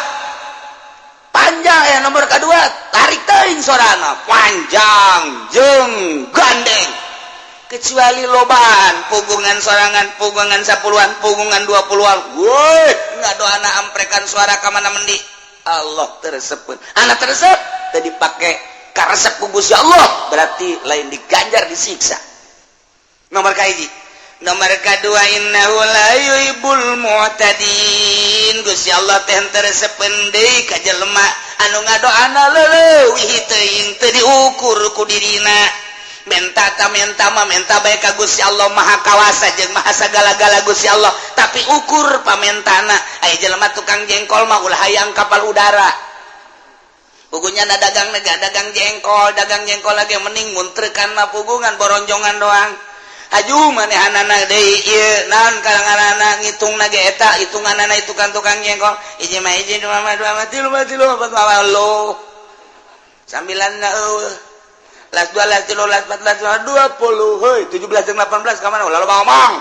panjang ya nomor kedua, tarik teuing sorana, panjang jeung gandeng. Kecuali lobaan pugungan sorangan, pugungan 10-an, pugungan 20-an. Woi, ngadoana amprekan suara ka mana mendi. Allah tersebut. Anak tersebut tadi dipakai karesep ku Gusti Allah, berarti lain diganjar disiksa. Nomor kahiji. Nomor kedua innahu la yuhibbul mu'tadin. Gusti Allah teh henteu resepeun deui ka jelema anu ngadoana leuwih teuing teu diukur ku dirina. Menta ta menta mah menta bae ka Gusti Allah Maha Kawasa jeung Maha sagala-gala Gusti Allah, tapi ukur pamentana. Aya jelema tukang jengkol mah ulah hayang kapal udara. Pugunya na dagang nega dagang jengkol lagi mending muntrekan mah pugungan boronjongan doang. Aju manehanana deui ieu naon kalanganana ngitungna ge eta hitunganana itu kan tukang jengkol. Hiji mah hiji, dua mah dua mah, tilu mah tilu, empat mah lo. Sambilan na eueuh. Las dua, las tilu, las empat, las lima, 20, hei, 17 jeung 18 ka mana? Ulah loba ngomong.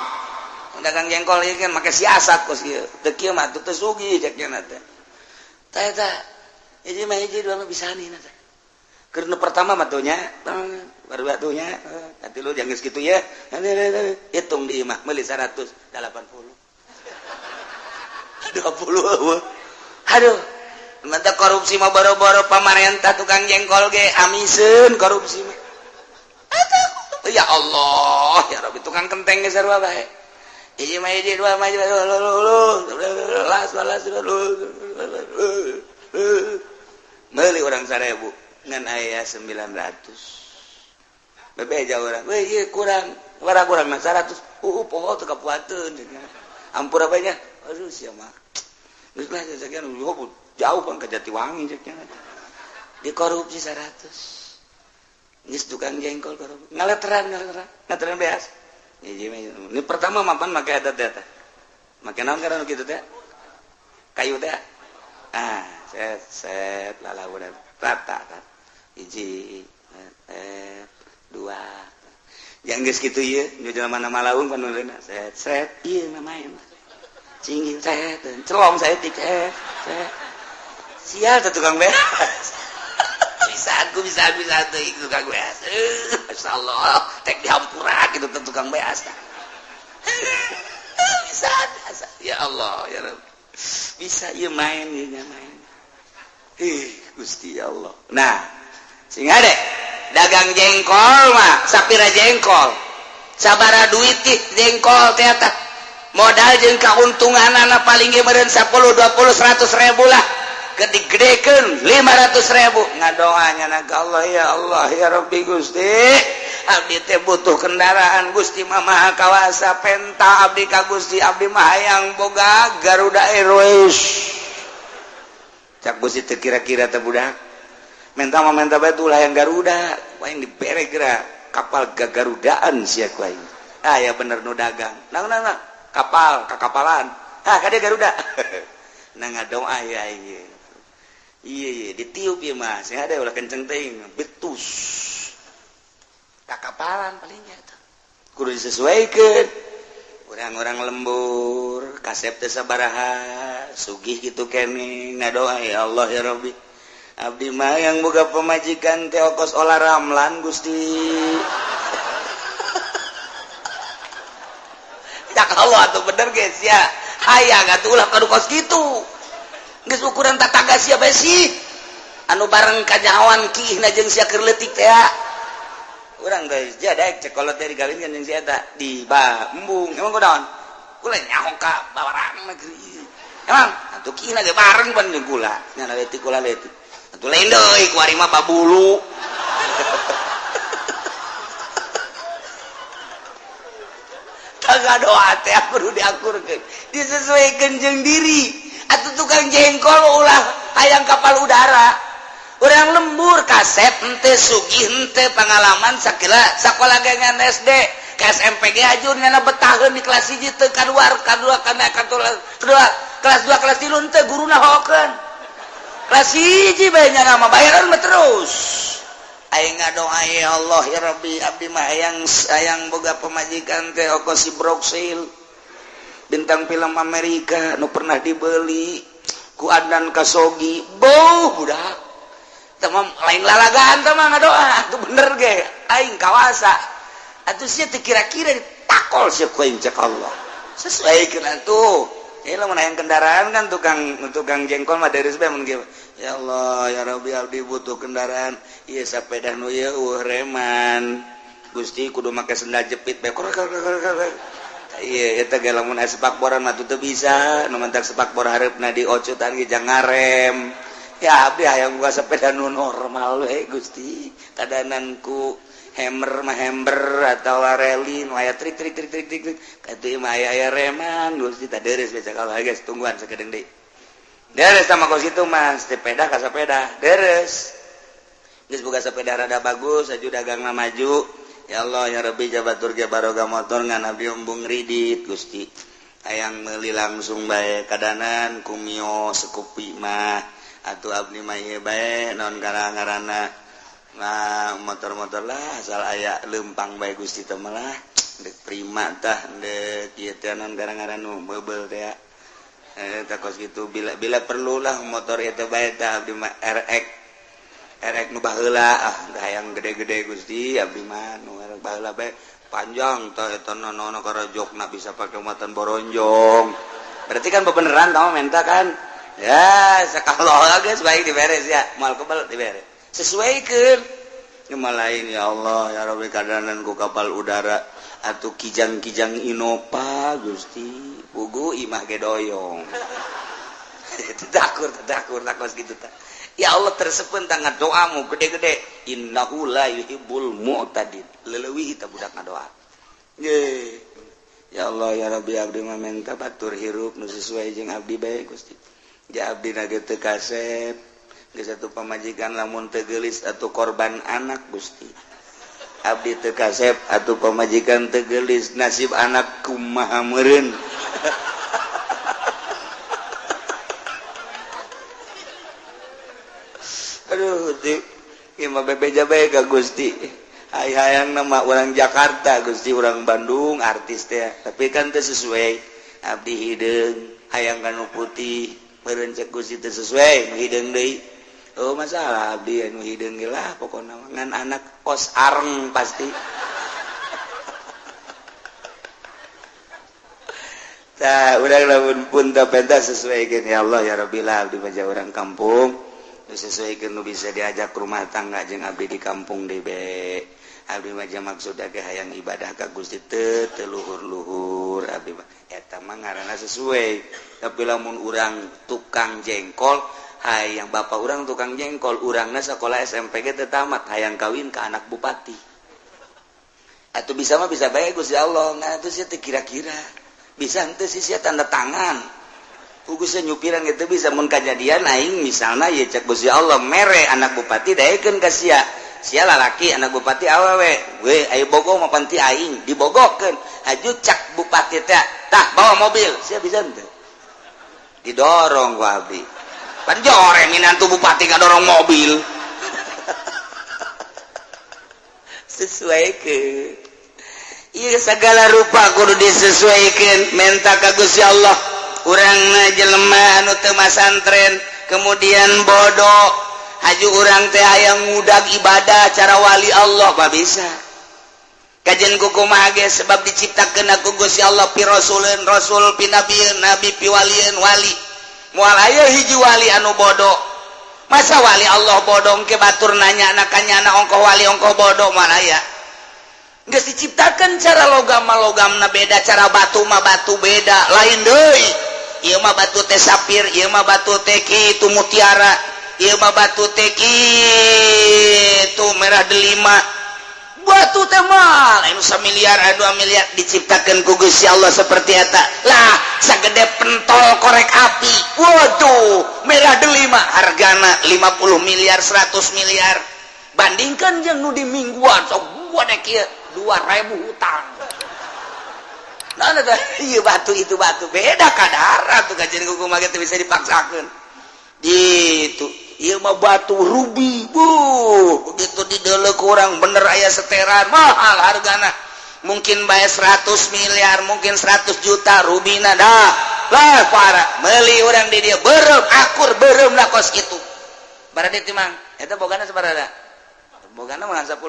Dagang jengkol ieu kan make siasat kos ieu. Teu kieu mah teu sugih cek nya teh. Tah eta hiji mah hiji, dua mah bisa nih teh. Keur nu pertama mah tuh nya, baru atuh nya, katilu jangan geus kitu ya. Hitung di imah meuli 180. 20 eueuh. Aduh, mantap korupsi mah boro-boro pamarentah tukang jengkol ge amiseun korupsi mah. Ya Allah, ya Rabbi, tukang kenteng ge sarua bae. Hiji mah hiji, dua mah dua, las las meuli urang 1000 ngan aya 900. Bebeja urang, weh ieu kurang, bara kurang mah 100. Poho teu kapuateun. Ampura bae nya. Aduh sia mah. Geus lah sakian jauh bang ke Jatiwangi cek nya. Dikorupsi 100. Geus tukang jengkol korupsi. Ngaleteran ngaleteran, ngaleteran beas. Ini pertama mapan make adat data. Make naon karena kitu teh? Kayu teh. Ah, set set lalaunan rata kan. Hiji, dua. Yang geus kitu ieu, nu jelema mana malaung panuleuna set set ieu mah main. Cinggil set, celong saeutik set set. Sial teh tukang beas. Bisa aku bisa bisa teh tukang beas. Masyaallah, tek dihampura gitu teh tukang beas. Bisa, bisa. Ya Allah, ya Rabb. Bisa ieu main ieu main. Ih, Gusti Allah. Nah, sing ade dagang jengkol mah sapira jengkol. Sabara duit tih jengkol teh eta. Modal jeung kauntunganana paling ge meureun 10, 20, 100 ribu lah. Gede-gedekeun 500 ribu. Ngadoanya na ka Allah, ya Allah, ya Rabbi Gusti. Abdi teh butuh kendaraan Gusti mah Maha Kawasa, penta abdi ka Gusti, abdi mah hayang boga Garuda Airways. Cak Gusti teu kira-kira teh budak. Menta mah menta bae ulah hayang Garuda, ku aing dibere geura kapal gagarudaan sia ku aing. Ah ya bener nu dagang. Naon naon kapal kakapalan. Ah kade Garuda. Nah ngadoa ya ieu. Iya iya ditiup ieu mah, sing ada ulah kenceng teuing, betus. Kakapalan palingnya tuh. Kudu disesuaikan. Orang-orang lembur, kasep teh sabaraha, sugih gitu kene ngadoa ya Allah ya Rabbi. Abdi mah yang boga pemajikan teh okos Ola Ramlan Gusti. Ya Allah atuh bener guys ya. Hayang atuh ulah kadu kos kitu. Geus ukuran tataga sia bae sih. Anu bareng kanyawan kiihna jeung sia keur leutik teh. Urang geus jadaek cek kolot teh digawinkeun jeung si eta di embung. Emang kunaon? Kula nyaho ka bawarang negeri. Emang atuh kiihna ge bareng pan jeung kula. Nya leutik kula leutik. Atuh lain deui ku ari mah babulu. Tangga doa teh kudu diakurkeun. Disesuaikan jeung diri. Atuh tukang jengkol ulah hayang kapal udara. Urang lembur kasep henteu sugih henteu pengalaman sakila sakola ge ngan SD ke SMP ge ajur nyana betaheun di kelas 1 teu kaluar kadua kana kedua kelas 2 kelas 3 henteu guruna hokeun. Kelas 1 bae nyana mah bayaran mah terus. Aing ngadoa ya Allah ya Rabbi abdi mah hayang boga pemajikan teh oko si Broksil bintang film Amerika nu pernah dibeli ku Adnan Kasogi beuh budak teh mah lain lalagaan teh mah ngadoa atuh bener ge aing kawasa atuh sia teu kira-kira ditakol sia ku aing cek Allah sesuaikeun atuh. Ieu lamun hayang kendaraan kan tukang jengkol mah deres bae mun ge ya Allah ya Rabbi abdi butuh kendaraan ieu sapeda nu ieu eueuh reman Gusti kudu make sendal jepit bae iya eta ge lamun aya sepakboran mah teu bisa nu mantak sepakbor hareupna diocutan ge jang ngarem ya abdi hayang boga sepeda nu normal we Gusti kadanan ku hammer mah hammer atawa reli nu aya trik trik trik trik trik katuh mah aya aya reman Gusti tah deres bae kalau geus tungguan sakedeung deui deres sama kos itu mas sepeda ka sepeda deres geus boga sepeda rada bagus aju dagangna maju. Ya Allah ya Rabbi jabatur ge baroga motor ngan abdi embung ridit Gusti hayang meuli langsung bae kadanan ku Mio Scoopy mah atuh abdi mah ieu bae naon ngaranna nah motor-motor lah asal aya leumpang bae Gusti teh mah lah deuk prima tah deuk ieu teh naon ngaran nu meubel teh tah kos kitu bila perlulah motor ieu teh bae tah abdi mah RX erek nu baheula ah hayang gede-gede Gusti abdi mah nu erek baheula bae panjang tah eta nono karajokna bisa pake muatan boronjong berarti kan bebeneran tah menta kan ya sakalo geus baik diberes ya moal kebel diberes sesuaikeun nu lain ya Allah ya Rabbi kadanan ku kapal udara Atuh kijang-kijang Innova, Gusti, pugu imah ge doyong. Takur takur takos gitu ta. Ya Allah, tersepen tangan doamu gede-gede. Innahu la yuhibbul mu'tadin. Leleuwih ta budak ngadoa. Ye. Ya Allah, ya Rabbi, abdi mah menta batur hirup nu sesuai jeung abdi bae, Gusti. Ja abdi na ge teu kasep. Geus atuh pamajikan lamun teu geulis atuh korban anak, Gusti. Abdi teu kasep atuh pamajikan teu geulis, nasib anak kumaha meureun. Aduh, di imah bebeja bae ka Gusti. Hay hayang nama orang Jakarta, Gusti, orang Bandung artis teh, tapi kan teu sesuai. Abdi hideung, hayang kanu putih, meureun cek Gusti teu sesuai, nu hideung deui. Oh, masalah abdi anu hideung ge lah pokona ngan anak kos areng pasti. Tah, urang lamun pun teu pentas sesuaikeun, ya Allah ya Rabbi lah abdi mah orang kampung. Sesuaikan nu bisa diajak rumah tangga jeung abdi di kampung debe. Abdi mah maksud ge hayang ibadah ka Gusti teu teu luhur-luhur abdi mah eta mah ngaranna sesuai. Tapi lamun urang tukang jengkol, hayang bapak urang tukang jengkol, urangna sekolah SMP ge teu tamat, hayang kawin ka anak bupati. Atuh bisa mah bisa bae Gusti Allah, ngan atuh sia teu kira-kira. Bisa henteu sih sia tanda tangan. Kugusnya nyupiran gitu bisa mun kajadian aing misalnya ya cek Gusti Allah mere anak bupati daekeun ka sia. Sia lalaki anak bupati awewe. We ayo bogo mah panti aing dibogokeun. Haju cak bupati teh tah bawa mobil. Sia bisa henteu? Didorong ku abdi. Pan jore minantu bupati ngadorong mobil. Sesuaikeun. Ieu segala rupa kudu disesuaikeun menta ka Gusti Allah. Urang jelema anu teu masantren kemudian bodoh, haju urang teh hayang ngudag ibadah cara wali Allah mah bisa. Kajen kumaha ge sebab diciptakeun ku Gusti Allah pi rasuleun rasul, pi nabieun nabi, pi walieun wali. Moal aya hiji wali anu bodoh. Masa wali Allah bodoh ke batur nanya na kanyana ongkoh wali ongkoh bodoh moal aya. Geus diciptakeun cara logam mah logamna beda, cara batu mah batu beda, lain deui. Ieu mah batu teh sapir, ieu mah batu teh kitu mutiara, ieu mah batu teh kitu merah delima. Batu teh mah lain samiliar, 2 miliar diciptakeun ku Gusti Allah seperti eta. Lah, sagede pentol korek api. Waduh, merah delima hargana 50 miliar, 100 miliar. Bandingkan jeung nu di mingguan sok gua dek kieu 2000 hutang. Nah, iya batu itu batu beda kadar tuh kajian kuku mah teu bisa dipaksakeun. Gitu. Ieu mah batu rubi. Buh, begitu dideuleu kurang bener aya seteran mahal hargana. Mungkin bae 100 miliar, mungkin 100 juta rubina dah. Lah para meuli urang di dieu beureum akur beureumna kos kitu. Barang dieu mang, eta bogana sabaraha? Bogana mah 10.000.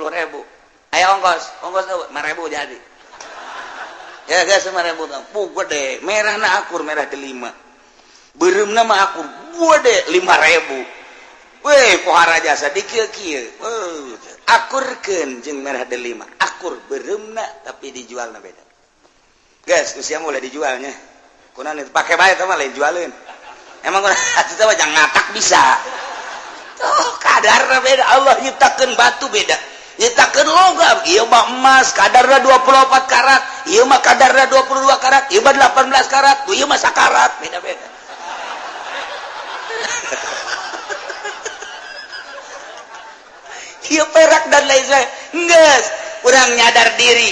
Aya ongkos, ongkos 5.000 jadi. Ya guys, 5.000 bu gede, merahna akur merah delima. Beureumna mah akur gede 5.000. Weh, pohara jasa di kieu-kieu. Akurkeun jeung merah delima. Akur beureumna tapi dijualna beda. Guys, usia mulai dijualnya. Kunaon pake bae teh mah lain jualeun. Emang kunaon atuh teh jangan ngatak bisa. Tuh kadarna beda, Allah nyiptakeun batu beda. Nyiptakeun logam, ieu mah emas kadarna 24 karat, ieu mah kadarna 22 karat, ieu mah 18 karat, ieu mah sakarat, beda-beda. Ieu perak dan lain sebagainya. Geus, urang nyadar diri,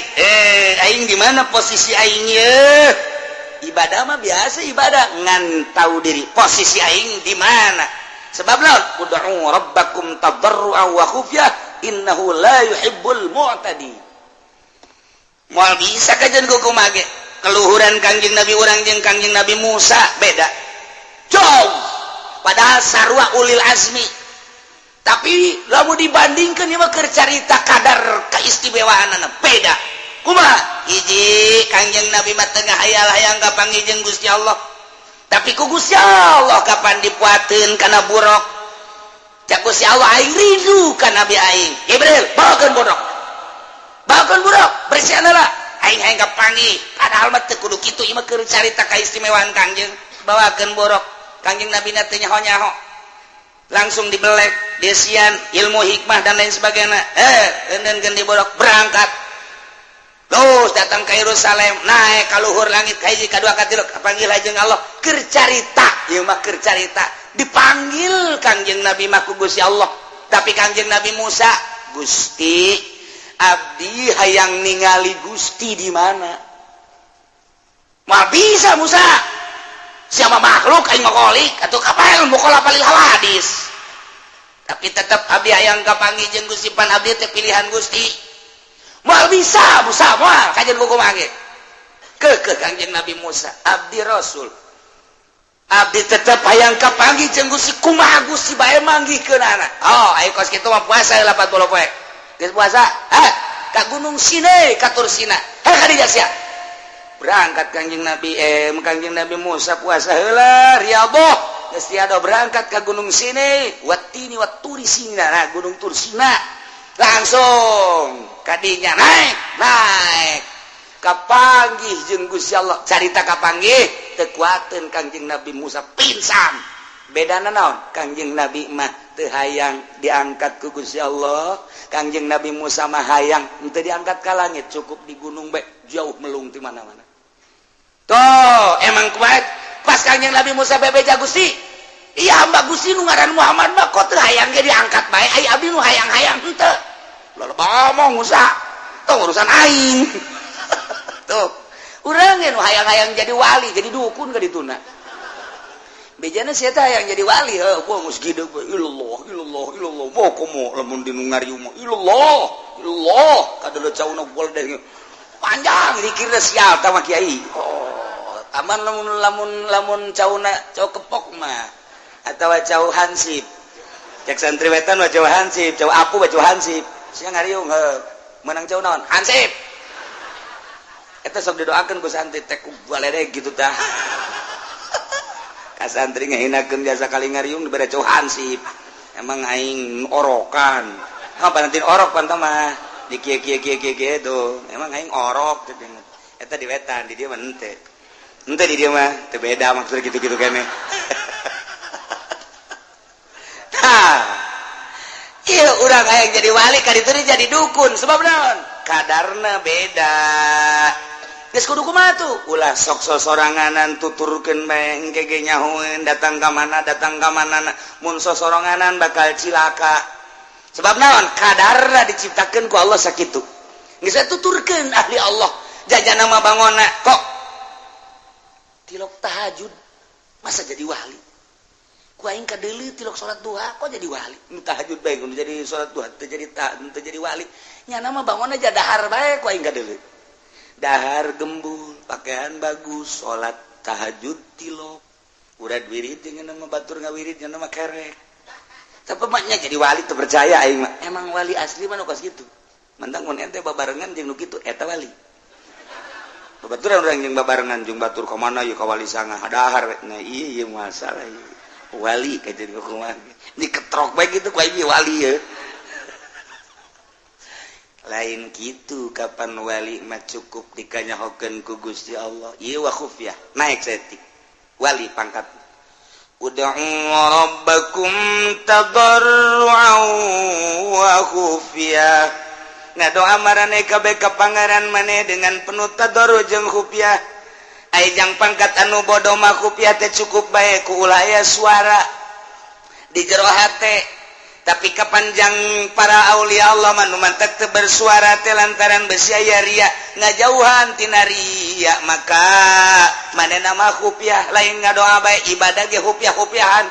aing di mana posisi aing ye? Ibadah mah biasa ibadah, ngan tahu diri posisi aing di mana. Sebab lawan ud'u rabbakum tadarruan wa khufyah innahu la yuhibbul mu'tadi. Moal bisa kajian kumaha ge. Keluhuran Kangjeng Nabi urang jeung Kangjeng Nabi Musa beda. Jauh. Padahal sarua ulil azmi. Tapi lamun dibandingkeun ieu mah keur carita kadar keistimewaanana beda. Kumaha? Hiji Kangjeng Nabi mah teu ngahayal-hayang ka panggih jeung Gusti Allah. Tapi ku Gusti Allah kapan dipuateun kana buruk. Cak Gusti Allah aing rindu ka Nabi aing. Jibril, bawakeun buruk. Bawakeun buruk, bersihanlah. Aing hayang kapanggih, padahal mah teu kudu kitu, ieu mah keur carita kaistimewaan Kangjeng. Bawakeun borok, Kangjeng Nabi na teu nyaho-nyaho, langsung dibelek desian ilmu hikmah dan lain sebagainya. Eh, di borok berangkat terus datang ke Yerusalem, naik ka luhur langit, ka hiji, kadua, katilu, panggil aja Allah. Keur carita ieu mah, keur carita dipanggil Kangjeng Nabi mah ku Gusti Allah. Tapi Kangjeng Nabi Musa, "Gusti, abdi hayang ningali Gusti di mana?" "Mah bisa, Musa, siapa makhluk, aing mah kholik atau kapan mukhalafah lil hawadis." Tapi tetap, "Abdi hayang kapanggih jeung Gusti, pan abdi teh pilihan Gusti." "Moal bisa, Musa, moal kajian buku mangge." Ke Kangjeng Nabi Musa, "Abdi Rasul, abdi tetep hayang kapanggih jeung Gusti. Kumaha Gusti bae manggihkeunana?" "Oh, ayo kos kitu mah puasa 80 poe. Geus puasa, ha ka Gunung Sinai, ka Tursina. Heh, ka dieu sia." Berangkat Kangjeng Nabi, Kangjeng Nabi Musa puasa heula, riyadhah, geus tiada, berangkat ke Gunung Sinai, watini waturi Sina. Nah, Gunung Tursina, langsung kadinya naik naik, kapanggih jeung Gusti Allah. Carita kapanggih, teu kuateun Kangjeng Nabi Musa, pingsan. Bedana naon? Kangjeng Nabi mah teu hayang diangkat ku Gusti Allah, Kangjeng Nabi Musa mah hayang henteu diangkat ka langit, cukup di gunung bae, jauh melung di mana-mana. Tuh, emang kuat. Pas Kangjeng Nabi Musa bebeja, "Gusti, iya hamba Gusti nu ngaran Muhammad mah kok teu hayang ge diangkat bae, ai abdi nu hayang-hayang henteu." "Lalu ngomong, Musa, tuh urusan aing." Tuh urang nu hayang-hayang jadi wali, jadi dukun ka dituna. Bejana sia teh hayang jadi wali, heuh, gua geus gede, ilallah, ilallah, ilallah, mau komo lamun di nu ngariung mah ilallah, ilallah, kadeuleut cauna deh panjang dikira sial tah mah kiai. Oh, aman lamun lamun lamun cauna cau kepok mah atau cau hansip. Cek santri wetan mah cau hansip, cau apu mah cau hansip. Sia ngariung, heuh, menang cau naon? Hansip. Eta sok didoakeun ku santri teh ku baledeg gitu tah. Ka santri ngahinakeun jasa kali ngariung dibere cau hansip. Emang aing orokan. Ha, panantin orok pan mah di kieu kieu kieu kieu kieu tuh. Emang aing orok teh. Eta di wetan, di dieu mah henteu. Henteu, di dieu mah teu beda maksud gitu-gitu kene. Tah. Iya, urang hayang jadi wali, ka ditu jadi dukun. Sebab naon? Kadarna beda. Geus kudu kumaha tuh? Ulah sok sosoranganan, tuturkeun bae, engke ge nyahoeun datang ka mana, datang ka mana. Mun sosoranganan bakal cilaka. Sebab naon? Kadarna diciptakeun ku Allah sakitu. Geus tuturkeun ahli Allah. Jajan nama bangona kok tilok tahajud masa jadi wali? Ku aing kadeuleu tilok salat duha kok jadi wali. Nu tahajud bae kudu jadi salat duha teu jadi, teu jadi wali. Nya nama bangona aja dahar bae ku aing kadeuleu. Dahar gembul, pakaian bagus, salat tahajud tilok. Udah wirid dengan nama batur ngawirid dengan nama kerek. Tapi maknya jadi wali tuh percaya aing mah. Emang wali asli mah nu kos kitu. Mentang mun ente babarengan jeung nu kitu, eta wali. Babaturan urang jeung babarengan jeung batur ka mana ieu ka wali sanga dahar we. Nah, iya, iya masalah ieu. Wali ka jadi kumaha. Diketrok bae gitu ku aing wali ya. Lain gitu, kapan wali mah cukup dikanyahokeun ku Gusti Allah. Ieu wa khufyah, naik saeutik. Wali pangkat. Ud'u rabbakum tadarru'an wa khufyah. Ngadoa marane kabeh ka Pangeran maneh dengan penuh tadarru jeung khufyah. Ai jang pangkat anu bodoh mah khufyah teh cukup bae ku ulah aya suara di jero hate. Tapi kapanjang para aulia Allah mah nu mantak teu bersuara teh lantaran besi aya ria, ngajauhan tina ria, maka manehna mah khufyah, lain ngadoa bae, ibadah ge khufyah-khufyahan.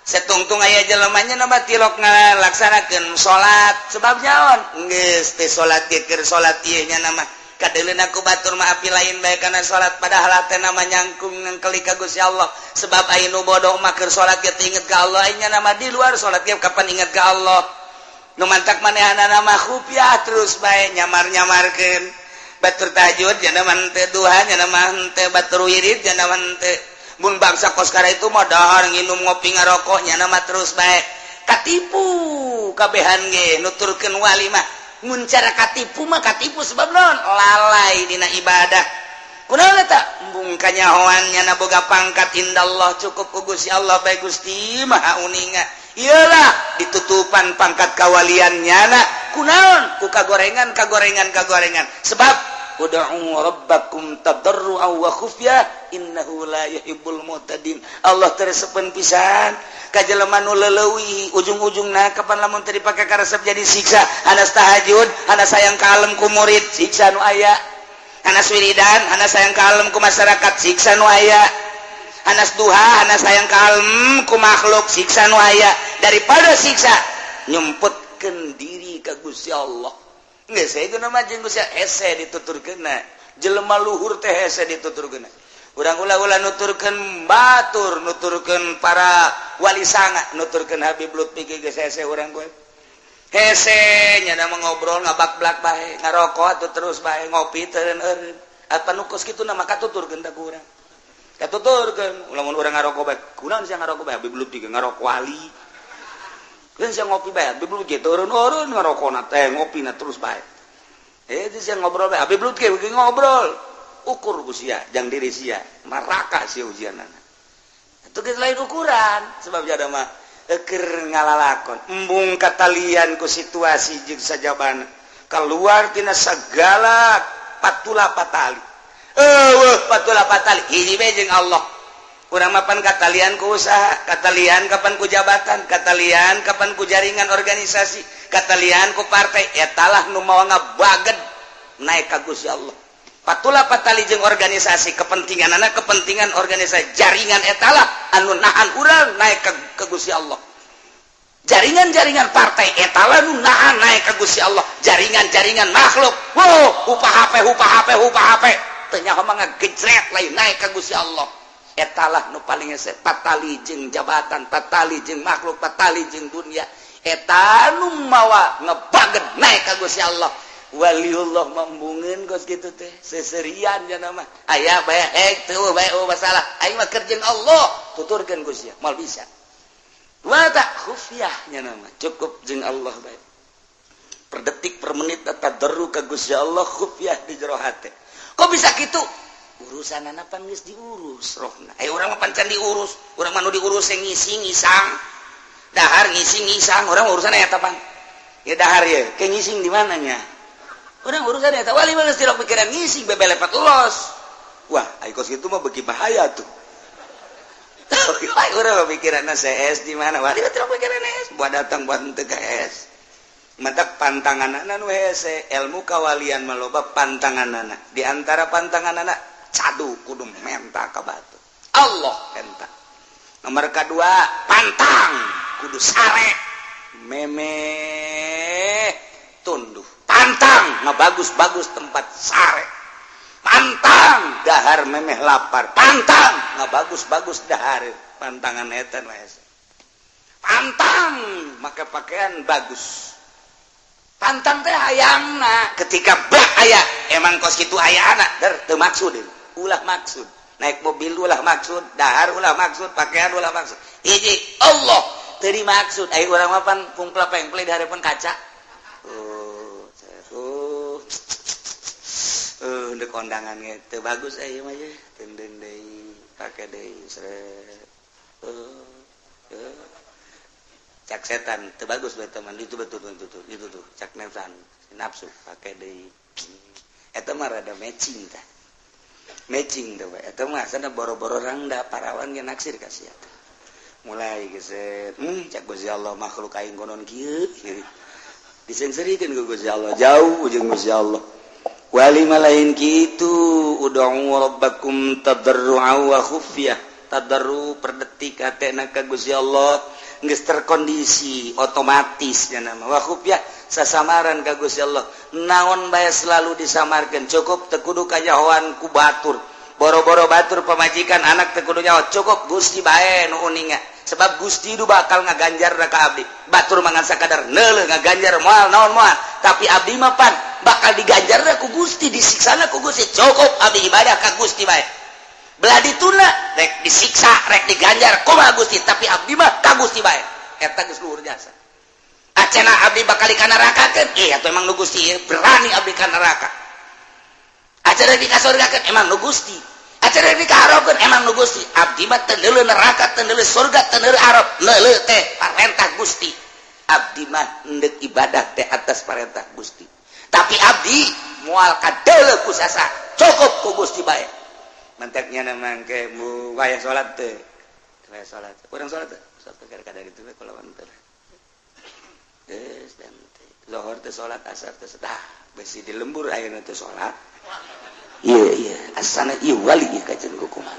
Setungtung aya jelemanya nama tilok ngalaksanakeun salat, sebab nyaon geus teh salat ge keur salat ieu nya nama kadeuleun ku batur mah api lain bae kana salat, padahal teh nama nyangkung ngengkeli ka Gusti Allah. Sebab aya nu bodoh mah keur salat ge teu inget ka Allah, nya nama di luar salat ge kapan inget ka Allah. Nu mantak manehna mah khufyah terus bae, nyamar-nyamarkeun batur tahajud nya nama henteu, duha nya nama henteu, batur wirid nya nama henteu. Mun bangsa koskara itu mah dahar, nginum, ngopi, ngarokok, nya nama terus bae, katipu kabehan ge nuturkeun wali mah. Mun cara katipu mah katipu, sebab naon? Lalai dina ibadah. Kunaon eta? Embung kanyahoan nyana boga pangkat indallah, cukup ku Gusti Allah bae. Gusti Maha Uninga. Iyalah, ditutupan pangkat kawalian nyana. Kunaon? Ku kagorengan, kagorengan, kagorengan. Sebab ud'u rabbakum tadarruan wa khufyah innahu la yuhibbul mu'tadin. Allah teu resepeun pisan ka jelema nu leuwih ujung-ujungna. Kapan lamun teu dipake karesep jadi siksa. Hanas tahajud, hanas sayang kalem ku murid, siksa nu aya. Hanas wiridan, hanas sayang kalem ku masyarakat, siksa nu aya. Hanas duha, hanas sayang kalem ku makhluk, siksa nu aya. Daripada siksa, nyumputkeun diri ka Gusti Allah. Geus saya mah jeung Gusti hese dituturkeunna. Jelema luhur teh hese dituturkeunna. Urang ulah-ulah nuturkeun batur, nuturkeun para wali sanga, nuturkeun Habib Lutfi geus hese urang gue. Hese nyana mah ngobrol ngabak-blak bae, ngarokok atuh terus bae, ngopi teu eureun. Apa nu kos kitu mah katuturkeun da ku urang. Katuturkeun lamun urang ngarokok bae. Kunaon sia ngarokok bae? Habib Lutfi ngarokok wali. Kan sia ngopi bae, Habib Lutfi eureun-eureun ngarokona teh, ngopina terus bae. Eh, itu sia ngobrol bae, Habib Lutfi ngobrol. Ukur ku sia jang diri sia, neraka sia ujianana. Itu geus lain ukuran, sebab jada mah keur ngalalakon. Embung katalian ku situasi jeung sajabana, keluar tina segala patula patali. Eueuh patula patali, hiji bae jeung Allah. Urang mapan katalian ku usaha, katalian kapan ku jabatan, katalian kapan ku jaringan organisasi, katalian ku partai. Etalah nu mawa ngabaged naik ka Gusti Allah. Patula patali jeung organisasi, kepentingan anak, kepentingan organisasi, jaringan, etalah anu nahan urang naik ke Gusti Allah. Jaringan-jaringan partai etalah nu nahan naik ke Gusti Allah. Jaringan-jaringan makhluk, wow, upah HP, upah HP, upah HP, teu nyaho mah ngagejret lain naik ke Gusti Allah. Etalah nu paling hese. Patali jeung jabatan, patali jeung makhluk, patali jeung dunia, eta nu mawa ngebaget naik ka Gusti Allah. Waliullah membungin kos gitu teh seserian jana mah aya bae, hek teu bae, oh masalah aing mah keur jeung Allah, tuturkeun Gusti moal bisa. Wa tak khufyah nya mah cukup jeung Allah bae, per detik per menit tadarru ka Gusti Allah, khufyah di jero hate. Kok bisa gitu? Urusan anak pan geus diurus rohna. Eh, urang mah pan can diurus. Urang mah nu diurus yang ngising ngisang, dahar ngising ngisang. Urang urusan eta pan ya dahar ya ke ngising di mananya. Urang urusan eta. Wali mah geus tidak pikiran ngising, bebelepat los. Wah, ai kos kitu mah beuki bahaya tuh. Urang mah pikiran CS di mana? Wali mah tidak pikiran S buat datang buat henteu ka S. Matak pantanganana nu hese, ilmu kawalian mah loba pantanganana. Di antara pantanganana, cadu kudu menta ka batu, Allah menta. Nomor kedua, pantang kudu sare memeh tunduh. Pantang bagus-bagus tempat sare. Pantang dahar memeh lapar. Pantang nggak bagus-bagus dahar. Pantangan eta pantang maka pakaian bagus. Pantang teh hayangna ketika bah aya emang kos kitu aya anak der teu maksud, ulah maksud naik mobil, ulah maksud dahar, ulah maksud pakaian, ulah maksud. Hiji Allah teu dimaksud. Ai urang mah pan pungpla pengple di hadapan kaca. Oh, oh, dek kondangan gitu bagus eh mah ye tendeng deui, pake deui, seret. Cak setan teu bagus bae teman itu, betul betul betul itu tuh. Cak nafsan, nafsu, pake deui. Eta mah rada matching tah, matching tuh. Eta mah sana boro-boro rangda, parawan ge naksir ka sia. Mulai geset, cak Gusti Allah, makhluk aing konon kieu disengserikeun ku Gusti Allah, jauh jeung Gusti Allah. Wali mah lain kitu. Ud'u rabbakum tadarru'a wa khufyah. Tadarru per detik hatena ka Gusti Allah geus terkondisi otomatis nya nama. Wa khufyah, sasamaran ka Gusti Allah. Naon bae selalu disamarkeun, cukup teu kudu kanyahoan ku batur. Boro-boro batur, pamajikan, anak teu kudu nyaho, cukup Gusti bae nu uninga, sebab Gusti itu bakal ngaganjar ka abdi. Batur mangan sakadar neuleuh, ngaganjar moal naon moal, tapi abdi mah pan bakal diganjar ku Gusti, disiksana ku Gusti. Cukup abdi ibadah ka Gusti bae. Belah dituna rek disiksa rek diganjar kumaha Gusti, tapi abdi mah ka Gusti bae. Eta geus luhur jasa. Acena abdi bakal ka neraka kan? Eh, atau emang nu Gusti berani abdi ka neraka. Acena di kasurgakeun, emang nu Gusti. Acena di kaharapkeun, emang nu Gusti. Abdi mah teu neuleuh neraka, teu neuleuh surga, teu neuleuh harap, neuleuh teh parentah Gusti. Abdi mah endek ibadah teh atas parentah Gusti. Tapi abdi moal kadeuleuh ku sasa, cukup ku Gusti bae. Mantaknya namang ke mu wayah salat teh. Wayah salat. Urang salat teh. Salat kadang itu kalau teh. Geus dan zuhur teh salat, asar teh dah besi di lembur ayeuna teh salat. Iya iya, asana ieu wali ieu kajen kukumaha.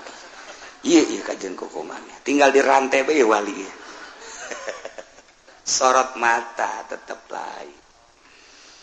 Iya iya, kajen kukumaha. Tinggal di rantai bae wali ieu. Sorot mata tetep lain.